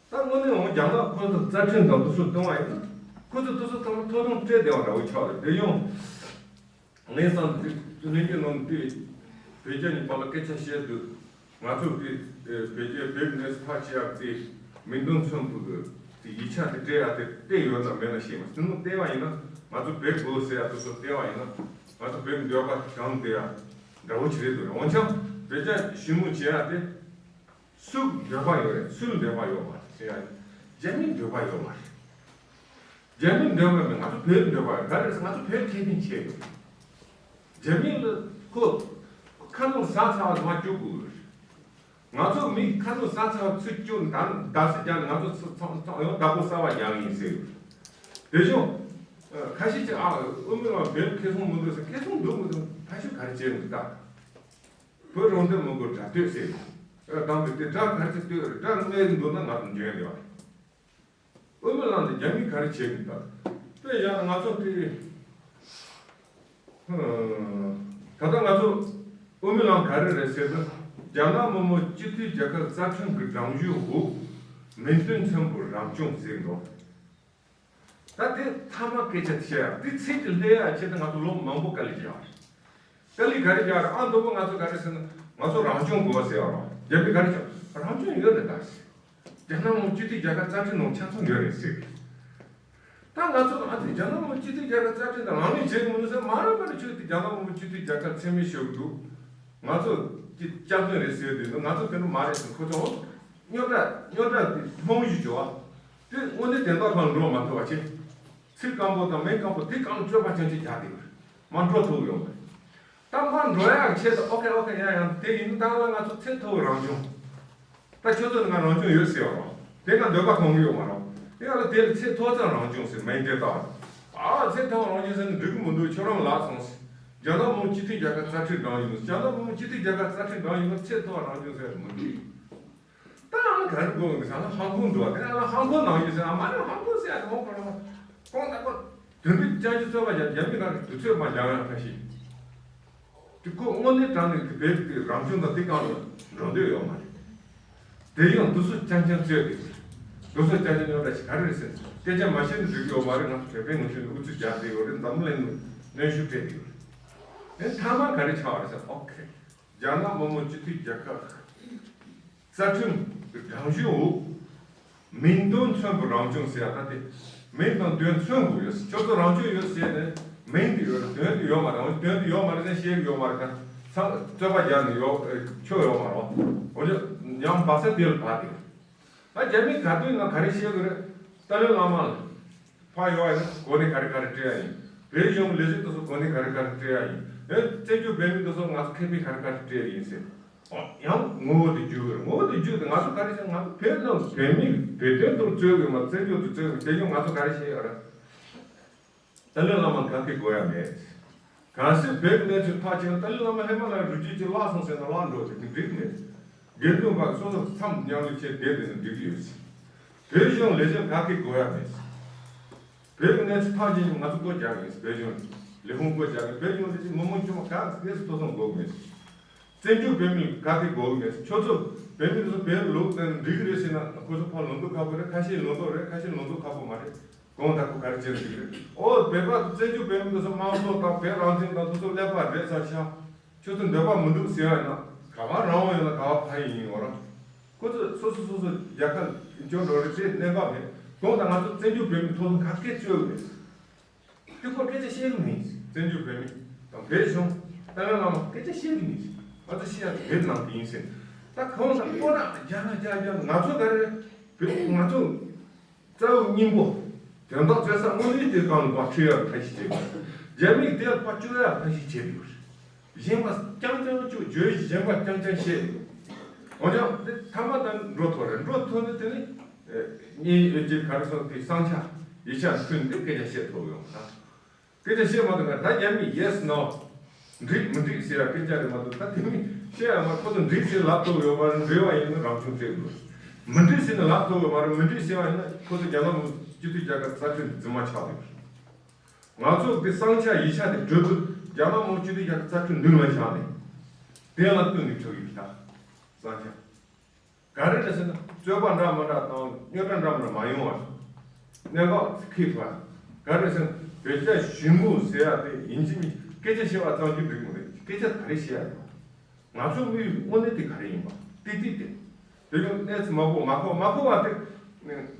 ད་དངོས་གནས་འོང་རྒྱ་ནག་ཁོ་ཚོ་རྩ་ཁྲིམས་དང་དེ་ཚོ་སྟོན་པ་ཡིན་ན། ཁོ་ཚོ་དེ་ཚོ་ཚང་མ་ཐོབ་ཐང་སྤྲད་བསྡད་པ་འདྲ་བོ་ཆགས་རེད། དེ་ཡང་ངས་བསམ་དུས་དེ་ལྷན་རྒྱས་ནང་དེ་བོད་རྒྱ་གཉིས་བར་ལ་སྐད་ཆ་བཤད་དུས། ང་ཚོ་དེ་བོད་རྒྱ་བོད་གནས་ཐག་ཆེ་ཡག་དེ་མིང་དོན་མཚུངས་པའི་གི་དེ་ཡིག་ཆ་དེ་སྤྲད་ཡག་དེ་བལྟས་ཡོད་ན་མེད་ན་ཤེས་མ། དེ་ནང་བལྟས་པ་ཡིན་ན་ང་ཚོ་བོད་དགོས་ཟེར་ཡག་དེ་ཚོ་བལྟས་པ་ཡིན་ན་ང་ཚོ་བོད་འདོད་པ་གང་བསྡད་ཡག་འདྲ་བོ་ཅིག་རེད་འདུག་འོན་ཀྱང་བོད་རྒྱ་ཞི་མོལ་བྱེད་ཡག་དེ། སུ་འདོད་པ་ཡོད་རེད། སུ་འདོད་པ་ཡོད་མ་རེད་ཟེར་ཡ། རྒྱ་མིའི་འདོད་པ་ཡོད་མ་རེད། རྒྱ་མིའི་འདོད་པ་མིན། ང་ཚོ་བོད་འདོད་པ་ཡོད། ག་རེ་ཟེར་ང་ཚོ་བོད་ཁེ་ཕན་བྱས་ཡོད། རྒྱ་མི་ལ་ཁོ་ཁ་ནང་ཟ་ཚ་བ་མ་སྐྱུག་དགོས་རེད། ང་ཚོ་མི་ཁ་ནང་ཟ་ཚ་བ་ཚུར་སྐྱུག་ད་རྡ་སའི་རྒྱ་ནི་ང་ཚོ་ཚ་ཚ་ཚ་ཡང་བདག་པོ་གསར་པ་རྒྱག་ཡིན་ཟེར་ཡོད། དེ་བཞིན་ཁ་ཤས་ཀྱིས་ཨ་དབུ་མའི་ལམ་བོད་ཁེ་བཟང་མི་འདུག་ཟེར། ཁེ་བཟང་འདུག་མི་འདུག་ཕ་ཤུལ་ག་རེ་བྱས་འདུག་ད། བོད་རང་བཙན་མི་དགོས་དགྲ་གཏོད་ཟེར། ཨ་དམ་པའི་དེ་དགྲ་ག་རེ་ཚེ་གཏོད་རེད། དགྲ་སྨད་འདུག་ན་ང་ཚོ་འཇོན་ཡོད་རེད། དབུ་མའི་ལམ་དེ་རྒྱ་མིས་ག་རེ་བྱེད་ཀྱི་འདུག་དཔེ་བཞག་ན་ང་ཚོ་དེ། ཧུམ། ད་ལྟ་ང་ཚོ་དབུ་མའི་ལམ་ག་རེ་རེད་ཟེར་ན། རྒྱ་ནག་མི་དམངས་སྤྱི་མཐུན་རྒྱལ་ཁབ་རྩ་ཁྲིམས་ཀྱི་སྒྲོམ་གཞིའི་འོག་མིང་དོན་མཚུངས་པའི་རང་སྐྱོང་ཟེར་འདུག་ད་དེ་མཐའ་མ་སྐད་ཆ་དེ་བཤད་ཡག་དེ་ཚིག་དེ་ལྷོད་ཡག་ཆེད་དུ་ང་ཚོ་ལོ་མང་པོ་དཀའ་ལས་རྒྱག་པ་རེད། དཀའ་ལས་ག་རེ་རྒྱག་རེད། ཨ་མདོ་པོ་ང་ཚོ་ག་རེ་ཟེར་ན་ང་ཚོ་རང་སྐྱོང་དགོས་པ་ཟེར་ཡག་རེད། རྒྱ་མི་ག་རེ་བྱ། རང་སྐྱོང་ཡོད་རེད་ད་ཟེར། རྒྱ་ནག་མི་དམངས་སྤྱི་མཐུན་རྒྱལ་ཁབ་རྩ་ཁྲིམས་ནང་ཆ་ཚང་ཡོད་རེད་ཟེར། ད་ང་ཚོ་ཨ་ཙི་རྒྱ་ནག་མི་དམངས་སྤྱི་མཐུན་རྒྱལ་ཁབ་རྩ་ཁྲིམས་དང་ལག་ལེན་བྱེད་དགོས་མི་འདུག་ཟེར། མ་རབས་པ་ནས་ཁྱོད་དེ་རྒྱ་ནག་མི་དམངས་སྤྱི་མཐུན་རྒྱལ་ཁབ་མཚན་སྨད་ཞུ་གི་འདུག་ང་ཚོ་ ཅིག་སྐྱབས་མགོན་རེད་ཟེར་དུས་ང་ཚོ་དེ་འདྲ་མ་རེད་ཟེར། ཁོ་ཚོ་རྙོག་དྲ་རྙོག་དྲ་དེ་རྨང་གཞི་བྱོས་པ་དེ་དངོས་གནས་དོན་དག་ཁག་འགྲོ་མ་ཐུབ་པ་བྱས། ཚིག་སྐམ་པོ་དང་མིང་སྐམ་པོ་དེ་གང་སྤྱོད་པ་ཅན་ཅིག་རྒྱག་བསྡད་ཡོད་རེད། མ་འགྲོ་ཐུབ་ཡོད་མ་རེད། ད་མ་འགྲོ་ཡག་ཆེད་དུ་ཨོ་ཁེ་ཨོ་ཁེ་ཡ་ཡང་དེ་ཡིན་ད་ལ་ང་ཚོ་ཚད་མཐོ་བའི་རང་སྦྱོང་། ད་ཁྱོད་ཚོ་ནི་ང་རང་སྦྱོང་ཡོད་ཟེར་བ་རོ། དེ་ང་འདོད་པ་ཁོང་གི་ཡོད་མ་རོ། དེ་ང་ལ་དེ་ལ་ཚད་མཐོ་ཙམ་རང་སྦྱོང་ཟེར་མིང་དེ་བཏགས། ཨ་ཚད་མཐོ་རང་སྦྱོང་ཟེར་ནི་འགྲིག་གི་མི་འདུག་ཁྱོད་རང་ལགས་སོང་ཟེར། རྒྱ་ནག་མི་དམངས་སྤྱི་མཐུན་རྒྱལ་ཁབ་རྩ་ཁྲིམས་འདྲ་ཡིན་ཟེར། རྒྱ་ནག་མི་དམངས་སྤྱི་མཐུན་རྒྱལ་ཁབ་རྩ་ཁྲིམས་འདྲ་ཡིན་ན་ཚད་མཐོ་རང་སྦྱོང་ཟེར་མི་འགྲིག་ད་ཨ་ལ་ག་རེ་དགོས་ཟེར་ན་ཧང་ཀོང་འདུག་དེ་ཨ་ལ་ཧང་ཀོང་ནང་ཡོད་ཟེར་ཨ་མ་རེད། ཧང་ཀོང་ཟེར་ཨ་ཧོང་ཀོང་ལ་ཁོང་ད་ཁོ་དོན་དུ་ཅང་ཅི་རྩོད་པ་རྒྱབ་རྒྱབ་མི་ག་རེ་དུས་ཚོད་མ་འཇང་ཡང་ཁ་ཤས། དེ་ཁོ་དངོས་གནས་དྲང་གནས་ཀྱི་བོད་ཀྱི་རང་སྐྱོང་དང་དེ་གང་ལ་འགྲོ་འདོད་ཡོད་མ་རེད། དེ་ཡང་དུ་སུ་ཅང་ཅང་རྩོད་དེ། དུ་སུ་ཅང་ཅང་ཉོ་འདྲ་ཞིག་ག་རེ་རེད་ཟེར་སྐད་ཆ་མ་བཤད་ན་འགྲིག་ཡོད་མ་རེད། ང་ཚོ་བོད་པའི་ངོ་ཤེས་ནས་ཨུ་ཚུགས་རྒྱག་བསྡད་ཡོད་རེད། འཛམ་གླིང་ནས་གནོན་ཤུགས་སྤྲད་དེ་ཡོད་རེད། ཨེ་མཐའ་མ་ག་རེ་ཆགས་པ་རེད་ཟེར་ཨོ་ཁེ། རྒྱ་ནག་མི་དམངས་སྤྱི་མཐུན་རྒྱལ་ཁབ་རྩ་ཁྲིམས་ཀྱི་སྒྲིག་གཞི་འོག་མིང་དོན་མཚོན་པའི་རང་སྐྱོང་ཟེར་ཡ་ད་དེ་མིང་དང་དོན་མཚོན་དགོས་ཡོད། ཁྱོད་ཚོ་རང་སྐྱོང་ཡོད་ཟེར་ནས་མིང་དེ་ཡོད་རེད། དོན་དེ་ཡོད་མ་རེད། འོ་དོན་དེ་ཡོད་མ་རེད་ཟེར་བཤད་གི་ཡོད་མ་རེད། ད་ཚང་རྩོད་པ་རྒྱག་ནས་ཡོད་ཆོག་ཡོད་མ་རེད། འོ་ཅོ་ཡང་བ་ས་དེ་ལ་བ་དེ་ད་རྒྱ་མི་ག་དུས་ན་ག་རེ་བཤད་གི་རེད། ཏཱ་ལའི་བླ་མ་ལ། ཕར་ཡོང་བ་ཡིན་ན་གོ་གནས་ག་རེ་ག་རེ་སྤྲད་ཡ་ཡིན། བོད་གཞུང་ལས་བྱེད་དེ་ཚོ་གོ་གནས་ག་རེ་ག་རེ་སྤྲད་ཡ་ཡིན། ཨེ་བཙན་བྱོལ་བོད་མི་དེ་ཚོ་ང་ཚོ་ཁེ་ཕན་ག་རེ་ག་རེ་སྤྲད་ཡ་ཡིན་ཟེར། ཨོ་ཡང་ངོ་བོ་དེ་བརྗོད་དགོས་རེད། ངོ་བོ་དེ་བརྗོད་དེ་ང་ཚོ་ག་རེ་བྱས། ང་ཚོ་བོད་ནང་བོད་མི་བོད་དོན་དུ་རྩོད་དགོས་མ་བཙན་བྱོལ་དུ་རྩོད་དགོས་དེ་བཞིན་ང་ཚོ་ག་རེ་བྱས་ཡོད་རེད། ཏཱ་ལའི་བླ་མ་ག་གེ་དགོས་ཡ་མེད། གལ་སྲིད་བོད་ཀྱི་གནས་ཚུལ་ཐག་བཅད་ན་ཏཱ་ལའི་བླ་མ་ཧེ་མ་ལ་རུ་རྒྱུད་ཀྱི་བརླག་སོང་ཟེར་ན་བརླག་འགྲོ་དེ་གི་འགྲིག་མེད། དགེ་འདུན་པ་སོ་སོ་མཚམས་མཉམ་ལས་བྱས་བསྡད་དེ་ནི་འགྲིག་གི་ཡོད་ཟེར། བོད་གཞུང་ལས་བྱེད་ག་གེ་དགོས་ཡ་མེད་ཟེར། བོད་ཀྱི་གནས་ཚུལ་ཐག་བཅད་ན་ང་ཚོ་སྒོ་རྒྱག་གི་ཡིན་ཟེར། བོད་གཞུང་ལས་ཁུངས་སྒོ་རྒྱག་གི་ཡིན། བོད་གཞུང་ལས་བྱེད་མི་མང་ཆུང་བ་ག་གེ་སུ་ཐོ་སོང་དགོས་གི་མེད་ཟེར། བཙན་བྱོལ་བོད་མི་ག་གེ་དགོས་གི་མེད་ཟེར། ཁྱོད་ཚོ་བོད་མི་ཚོ་བོད་ལུགས་དང་འགྲིག་གི་རེད་ཟེར་ན་ཁོ་ཚོ་ཕར་ལམ་སྟོན་ཁག་པོ་རེད། ཁ་ཤས་ལམ་སྟོན་རེད། ཁ་ཤས་ལམ་སྟོན་ཁག་པོ་མ་རེད། གང་ལྟར་ཁོ་ག་རེ་བྱེད་ཀྱི་རེད། ཨོ་བོད་པ་བཙན་བྱོལ་བོད་མི་འདི་ཚོ་དམངས་གཙོ་དང་བོད་རང་བཙན་དང་འདི་ཚོ་ཀླད་པ་རེད་ཚར་ཤག་ཁྱོད་ཚོ་འདོད་པ་མི་འདུག་ཟེར་བ་ཡིན་ན་ག་པར་རང་དབང་ཡོད་ན་ག་པར་ཕ་ཡིན་ཡོད་ར། ཁོ་ཚོ་སོ་སོ་སོ་སོ་རྒྱལ་ཁབ་སྐྱོང་འགྲོ་རེད་དེ་གནས་བབ་རེད། གང་ལྟར་ང་ཚོ་བཙན་བྱོལ་བོད་མི་ཐོག་ལ་ག་སྐད་བཅོལ་གི་རེད། དེ་ཁོ་སྐད་ཆ་བཤད་གི་མིན། བཙན་བྱོལ་བོད་མི་དང་བོད་གཞུང་ཏཱ་ལའི་བླ་མ་སྐད་ཆ་བཤད་གི་མིན། ང་ཚོ་བཤད་ཡ་བོད་ནང་གི་ཡིན་ཟེར། ད་གང་ལྟར་ཁོ་རང་རྒྱ་ནག་རྒྱ་རྒྱ་ང་ཚོ་ག་རེ་བོད་ང་ཚོ། རྩ་བ་སྙིང་པོ། དོན་དག་རྩོད་ས་དངོས་གནས་དེ་གང་ལ་བ་ཁྲིད་ཡག་ཐབས་ཤེས་བྱེད་དགོས། རྒྱ་མིས་དེ་ལ་ཕར་བཅུག་ཡག་ཐབས་ཤེས་བྱེད་དགོས། གཞན་པ་རྐྱང་རྐྱང་བཅུག་བརྗོད་གཞི་གཞན་པ་རྐྱང་རྐྱང་བཤད། འོན་ཀྱང་དེ་ཐ་མ་དང་འགྲོ་ཐུབ་རེད། འགྲོ་ཐུབ་ན་དེ་ནི། ངའི་ཡོད་ཀྱི་ག་རེ་སོང་དེ་བསམ་འཆར་ཡིག་ཆ་མཐུན་ཏེ་སྐད་ཆ་བཤད་ཐུབ་ཡོང་ན། སྐད་ཆ་བཤད་མ་ཐུབ་ན་ད་རྒྱ་མིས་yes no། འགྲིག་མི་འགྲིག་ཟེར་ཡ་སྐད་ཆ་རེད་མ་གཏོགས་ད་དེ་མིན་བཤད་ཡ་མ་ཁོ་ཚོ་འགྲིག་ཟེར་ལབ་ཐུབ་ཡོད་མ་རེད། འགྲིག་པ་ཡིན་ན་རང་སྐྱོང་བྱེད་དགོས། མི་འགྲིག་ཟེར་ན་ལབ་ཐུབ་ཡོད་མ་རེད། མི་འགྲིག་ཟེར་བ་ཡིན་ན་ཁོ་ཚོ་རྒྱ་ནག་མི་སྤྱི་མཐུན་རྒྱལ་ཁབ་རྩ་ཁྲིམས་འཛིན་མ་ཆགས་ཡོད། ང་ཚོ་གི་བསམ་འཆར་ཡིག་ཆ་དེ་གྲོས་བསྡུར་རྒྱ་ནག་མི་སྤྱི་མཐུན་རྒྱལ་ཁབ་རྩ་ཁྲིམས་མདུན་ལ་བཞག་ནས་དེ་ལ་བསྟུན་ནས་གྲུབ་ཡོད་ད་བསམ་འཆར། ག་རེ་རེད་ཟེར་ན་རྩོད་པ་འདྲ་མི་འདྲ་དང་རྙོག་དྲ་འདྲ་མི་འདྲ་མ་ཡོང་བ་གནད་འགག་ཁེལ་ཐུབ་པ། ག་རེ་ཟེར་ན་བོད་རྒྱ་གཞིས་མོལ་ཟེར་ཡ་དེ་ཡིན་གཅིག་མིན་གཅིག་སྐད་ཆ་བཤད་པ་ཙམ་གྱིས་འགྲིག་མི་རེད། སྐད་ཆ་ག་རེ་བཤད་ཡ་རེད། ང་ཚོ་དམིགས་ཡུལ་དངོས་གནས་དེ་ག་རེ་ཡིན་པ་ཏིག་ཏིག་དེ་དེ་ཡང་གནས་ཚུལ་མ་གོ་མ་གོ་མ་གོ་བ་དེ་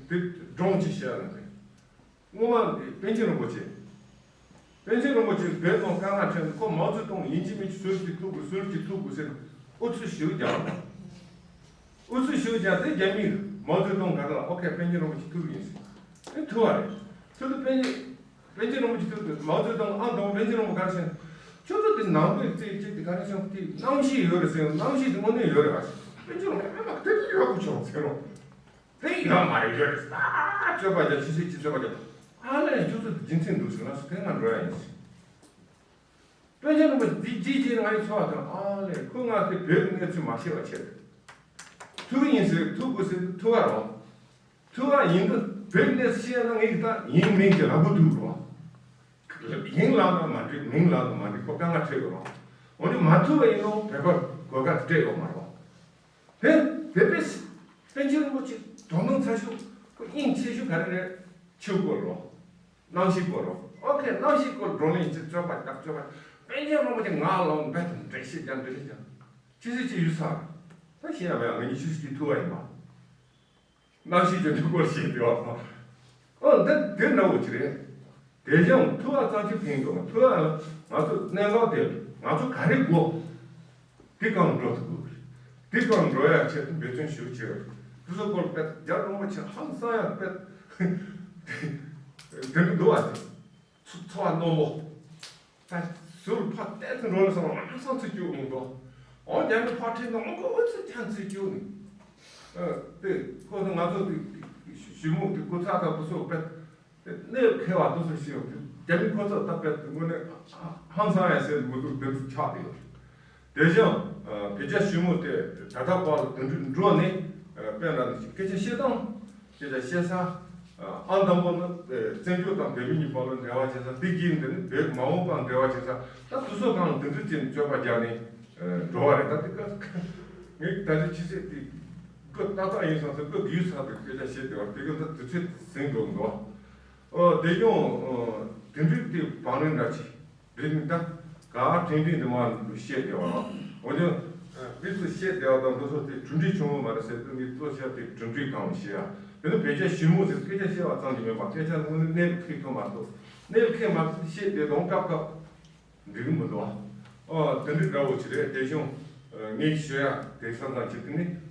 དེ་སྒྲུང་ཅིག་བཤད་ཡ་རེད། སྔོན་མ་པཎ་ཆེན་རིན་པོ་ཆེ། པཎ་ཆེན་རིན་པོ་ཆེ་བོད་ནང་དཀའ་ངལ་འཕྲད་ནས་ཁོ་མའོ་ཙེ་ཏུང་ཡིན་གཅིག་མིན་གཅིག་ཟུར་གཅིག་ཐུག་དགོས་ཟུར་གཅིག་ཐུག་དགོས་ཟེར་ནས་ཨུ་ཚུགས་ཞེ་པོ་རྒྱག་པ། ཨུ་ཚུགས་ཞེ་པོ་རྒྱག་དེ་རྒྱ་མིས་མའོ་ཙེ་ཏུང་ག་རེ་ལ་ཨོ་ཁེ་པཎ་ཆེན་རིན་པོ་ཆེ་ཐུག་གི་ཡིན་ཟེར། ཨེ་ཐུག་པ་རེད། ཐུག་དུས་པཎ་ཆེན་པཎ་ཆེན་རིན་པོ་ཆེ་ཐུག་དུས་མའོ་ཙེ་ཏུང་ཨང་དང་པཎ་ཆེན་རིན་པོ་ག་རེ་ཟེར། ཁྱོད་ཚོ་དེ་ནང་པའི་རྩེ་གཅིག་དེ་ག་རེ་ཟེར་དེ་རྣམ་ཤེས་ཡོད་རེད་ཟེར། རྣམ་ཤེས་དེ་དངོས་གནས་ཡོད་རེད་བ། པཎ་ཆེན་རིན་པོ་ཆེ་ཨ་མ་དེ་དེ་ཡོད་དགོས་ཆོག་ཟེར་རོ། དེ་ཡོད་མ་རེད་ཡོད་རེད། ཨ་རྩོད་པ་རྒྱག་ཕྱི་སྲིད་ཀྱི་རྩོད་པ་རྒྱག་ཨ་ལས་ཁྱོད་ཚོ་རྒྱུ་མཚན་འདུག་ཟེར་ང་ཚོ་དེ་ང་འགྲོ་ཡ་ཡིན་ཟེར། པཎ་ཆེན་རིན་པོ་ཆེ་འདི་རྗེས་རྗེས་ང་ཡི་ཚོར་བ་དང་ཨ་ལས་ཁོ་ང་ཚོའི་བོད་ཀྱི་གནས་ཚུལ་མ་ཤེས་པ་བྱས་ཐུག་གི་ཡིན་ཟེར། ཐུག་དགོས་ཟེར་ཐུག་ག་རོགས། ཐུག་ག་ཡིན་དུས་བོད་ཀྱི་གནས་ཚུལ་ཤེས་ན་ངས་ད་ཡིན་མིན་གྱི་ལབ་དགོས་ཐུག་རོགས། ཡིན་ལབ་ན་མ་འགྲིག་མིན་ལབ་ན་མ་འགྲིག་ཁོ་དཀའ་ངལ་འཕྲད་དགོས་རོགས། འོན་ཀྱང་མ་ཐུག་པ་ཡིན་ནོ་བོད་པར་གོ་སྐབས་སྤྲད་ཡོད་མ་རེད། དེ་དེ་པས་པཎ་ཆེན་རིན་པོ་ཆེ་དོ་སྣང་ཚ་ཤོས་ཁོ་སྙིང་རྗེ་ཤོས་ག་རེ་རེད། ཆོས་སྐོར་རོ། རྣམ་ཤེས་སྐོར་རོ། ཨོ་ཁེ་རྣམ་ཤེས་སྐོར་བགྲོ་གླེང་བྱེད་རྩོད་པ་རྒྱག་རྩོད་པ། པཎ་ཆེན་རིན་པོ་ཆེ་ང་ལ་འབད་དུ་འགྲེལ་བཤད་རྒྱག་འགྲེལ་བཤད་རྒྱག་ཅི་ཟེར་ཅི་ཡོད་ས། ད་ཤེས་ཡ་མེད་ང་གཉིས་ཆུ་སྲིད་ཀྱི་ཐུ་བ་ཡིན་པ། རྣམ་ཤེས་ཀྱི་འདུ་སྐོར་བཤད་དེ་བ། ཨོ་འདི་འདི་འདྲ་བོ་ཅི་རེད། དེ་ཡང་ཐུ་བ་ཙམ་གྱིས་ཕན་འདུག་ཐུ་བ་ང་ཚོ་གནད་འགག་དེ་ང་ཚོ་ག་རེ་དགོས། དེ་གང་འགྲོ་ཐུབ་དགོས་རེད། དེ་གང་འགྲོ་ཡ་ཆེད་དུ་འབད་བརྩོན་ཞུ་བྱེད་རེད། དེ་ཚོ་སྐོར་དཔེ་རྒྱ་རིན་པོ་ཆེ་ཧང་སང་ཡ་དཔེ་དེ་འདྲ་འདུག་ཨ། ཚོ་ཚོ་བ་རྣོན་པོ། ད་ཟུར་ཕ་ཏེ་ཚོ་འགྲོ་ལ་སོང་ལ་ཧང་སང་ཚུར་སྐྱུག་མི་འདུག་ཨོ་རྒྱ་མི་ཕ་ཁྲིད་ནང་ཨོ་ཁོ་ཨོ་ཚུར་ཀྱང་ཚུར་སྐྱུག་ནི། ཨ་དེ་ཁོ་ཚོ་ང་ཚོ་དེ་ཞི་མོ་དེ་སྐུ་ཚ་ད་དེ་ཚོ་དཔེ། དེ་གནས་ཁེ་བ་དེ་ཚོ་ཞིག་ཡོད་དུས་རྒྱ་མི་ཁོ་ཚོ་ད་དཔེ་དེ་དངོས་གནས་ཧང་སང་ཡ་ཟེར་མི་འདུག་དེ་འདུག་ཆགས་དེ་ཡོད། དེ་བཞིན་བོད་རྒྱ་ཞི་མོ་དེ་ད་ལྟ་བར་དུ་དེ་འདྲ་འགྲོ་ནས་དཔེ་འདྲ་ནས་སྐད་ཆ་བཤད་སྟངས་སྐད་ཆ་བཤད་ས་ཨང་དང་པོ་ནི་བཙན་བྱོལ་དང་བོད་མི་གཉིས་བར་ལ་འབྲེལ་བ་བྱེད་ས་དེ་གིས་འདི་ནི་བོད་མ་འོངས་པར་འབྲེལ་བ་བྱེད་ས་ད་དེ་ཚོ་གང་དེ་འདྲ་ཅན་སྤྱོད་པ་རྒྱག་ནས་འགྲོ་བ་རེད། ད་དེ་ཀ་ངས་ད་ལྟ་ཕྱི་ཚེས་དེ་སྐུ་ཏག་ཏག་ཡིན་སོང་ཚེ་སྐུ་གིས་ས་དེ་སྐད་ཆ་བཤད་བསྡད་པ་དེ་གི་ད་དུས་ཚོད་ཟིན་འགྲོ་འདུག་ཨོ་དེ་ཡང་དེ་འདྲའི་དེ་བང་རིམ་འདྲ་ཅིག་རེད། མི་ད་ག་ཁྲིན་ཁྲིན་དེ་མ་བཤད་བསྡད་པ་ལ་འོ་ཅང་མི་ཚོ་བཤད་བསྡད་པ་དང་འདི་ཚོ་དེ་གྲུབ་འབྲས་བྱུང་བ་མ་རེད་ཟེར་དུས་མི་ཚོ་བཤད་དེ་གྲུབ་འབྲས་གང་ལ་བཤད་ཡ། དེ་ནི་བོད་རྒྱ་ཞི་མོ་ཟེར་སྐད་ཆ་བཤད་པ་ཙམ་གྱིས་མིན་པ་སྐད་ཆ་དངོས་གནས་གནད་ལ་འཁེལ་ཐུབ་མ་ཐུབ་གནད་ལ་འཁེལ་མ་ཐུབ་བཤད་བསྡད་དང་སྐབས་སྐབས། འགྲིག་གི་མི་འདུག་ཨ། ཨ་དེ་འདྲའི་འདྲ་བོ་ཅིག་རེད། དེ་བྱུང་ངས་ཞུ་ཡ་དེ་ས་ཙང་ཅིག་དེ་ནི་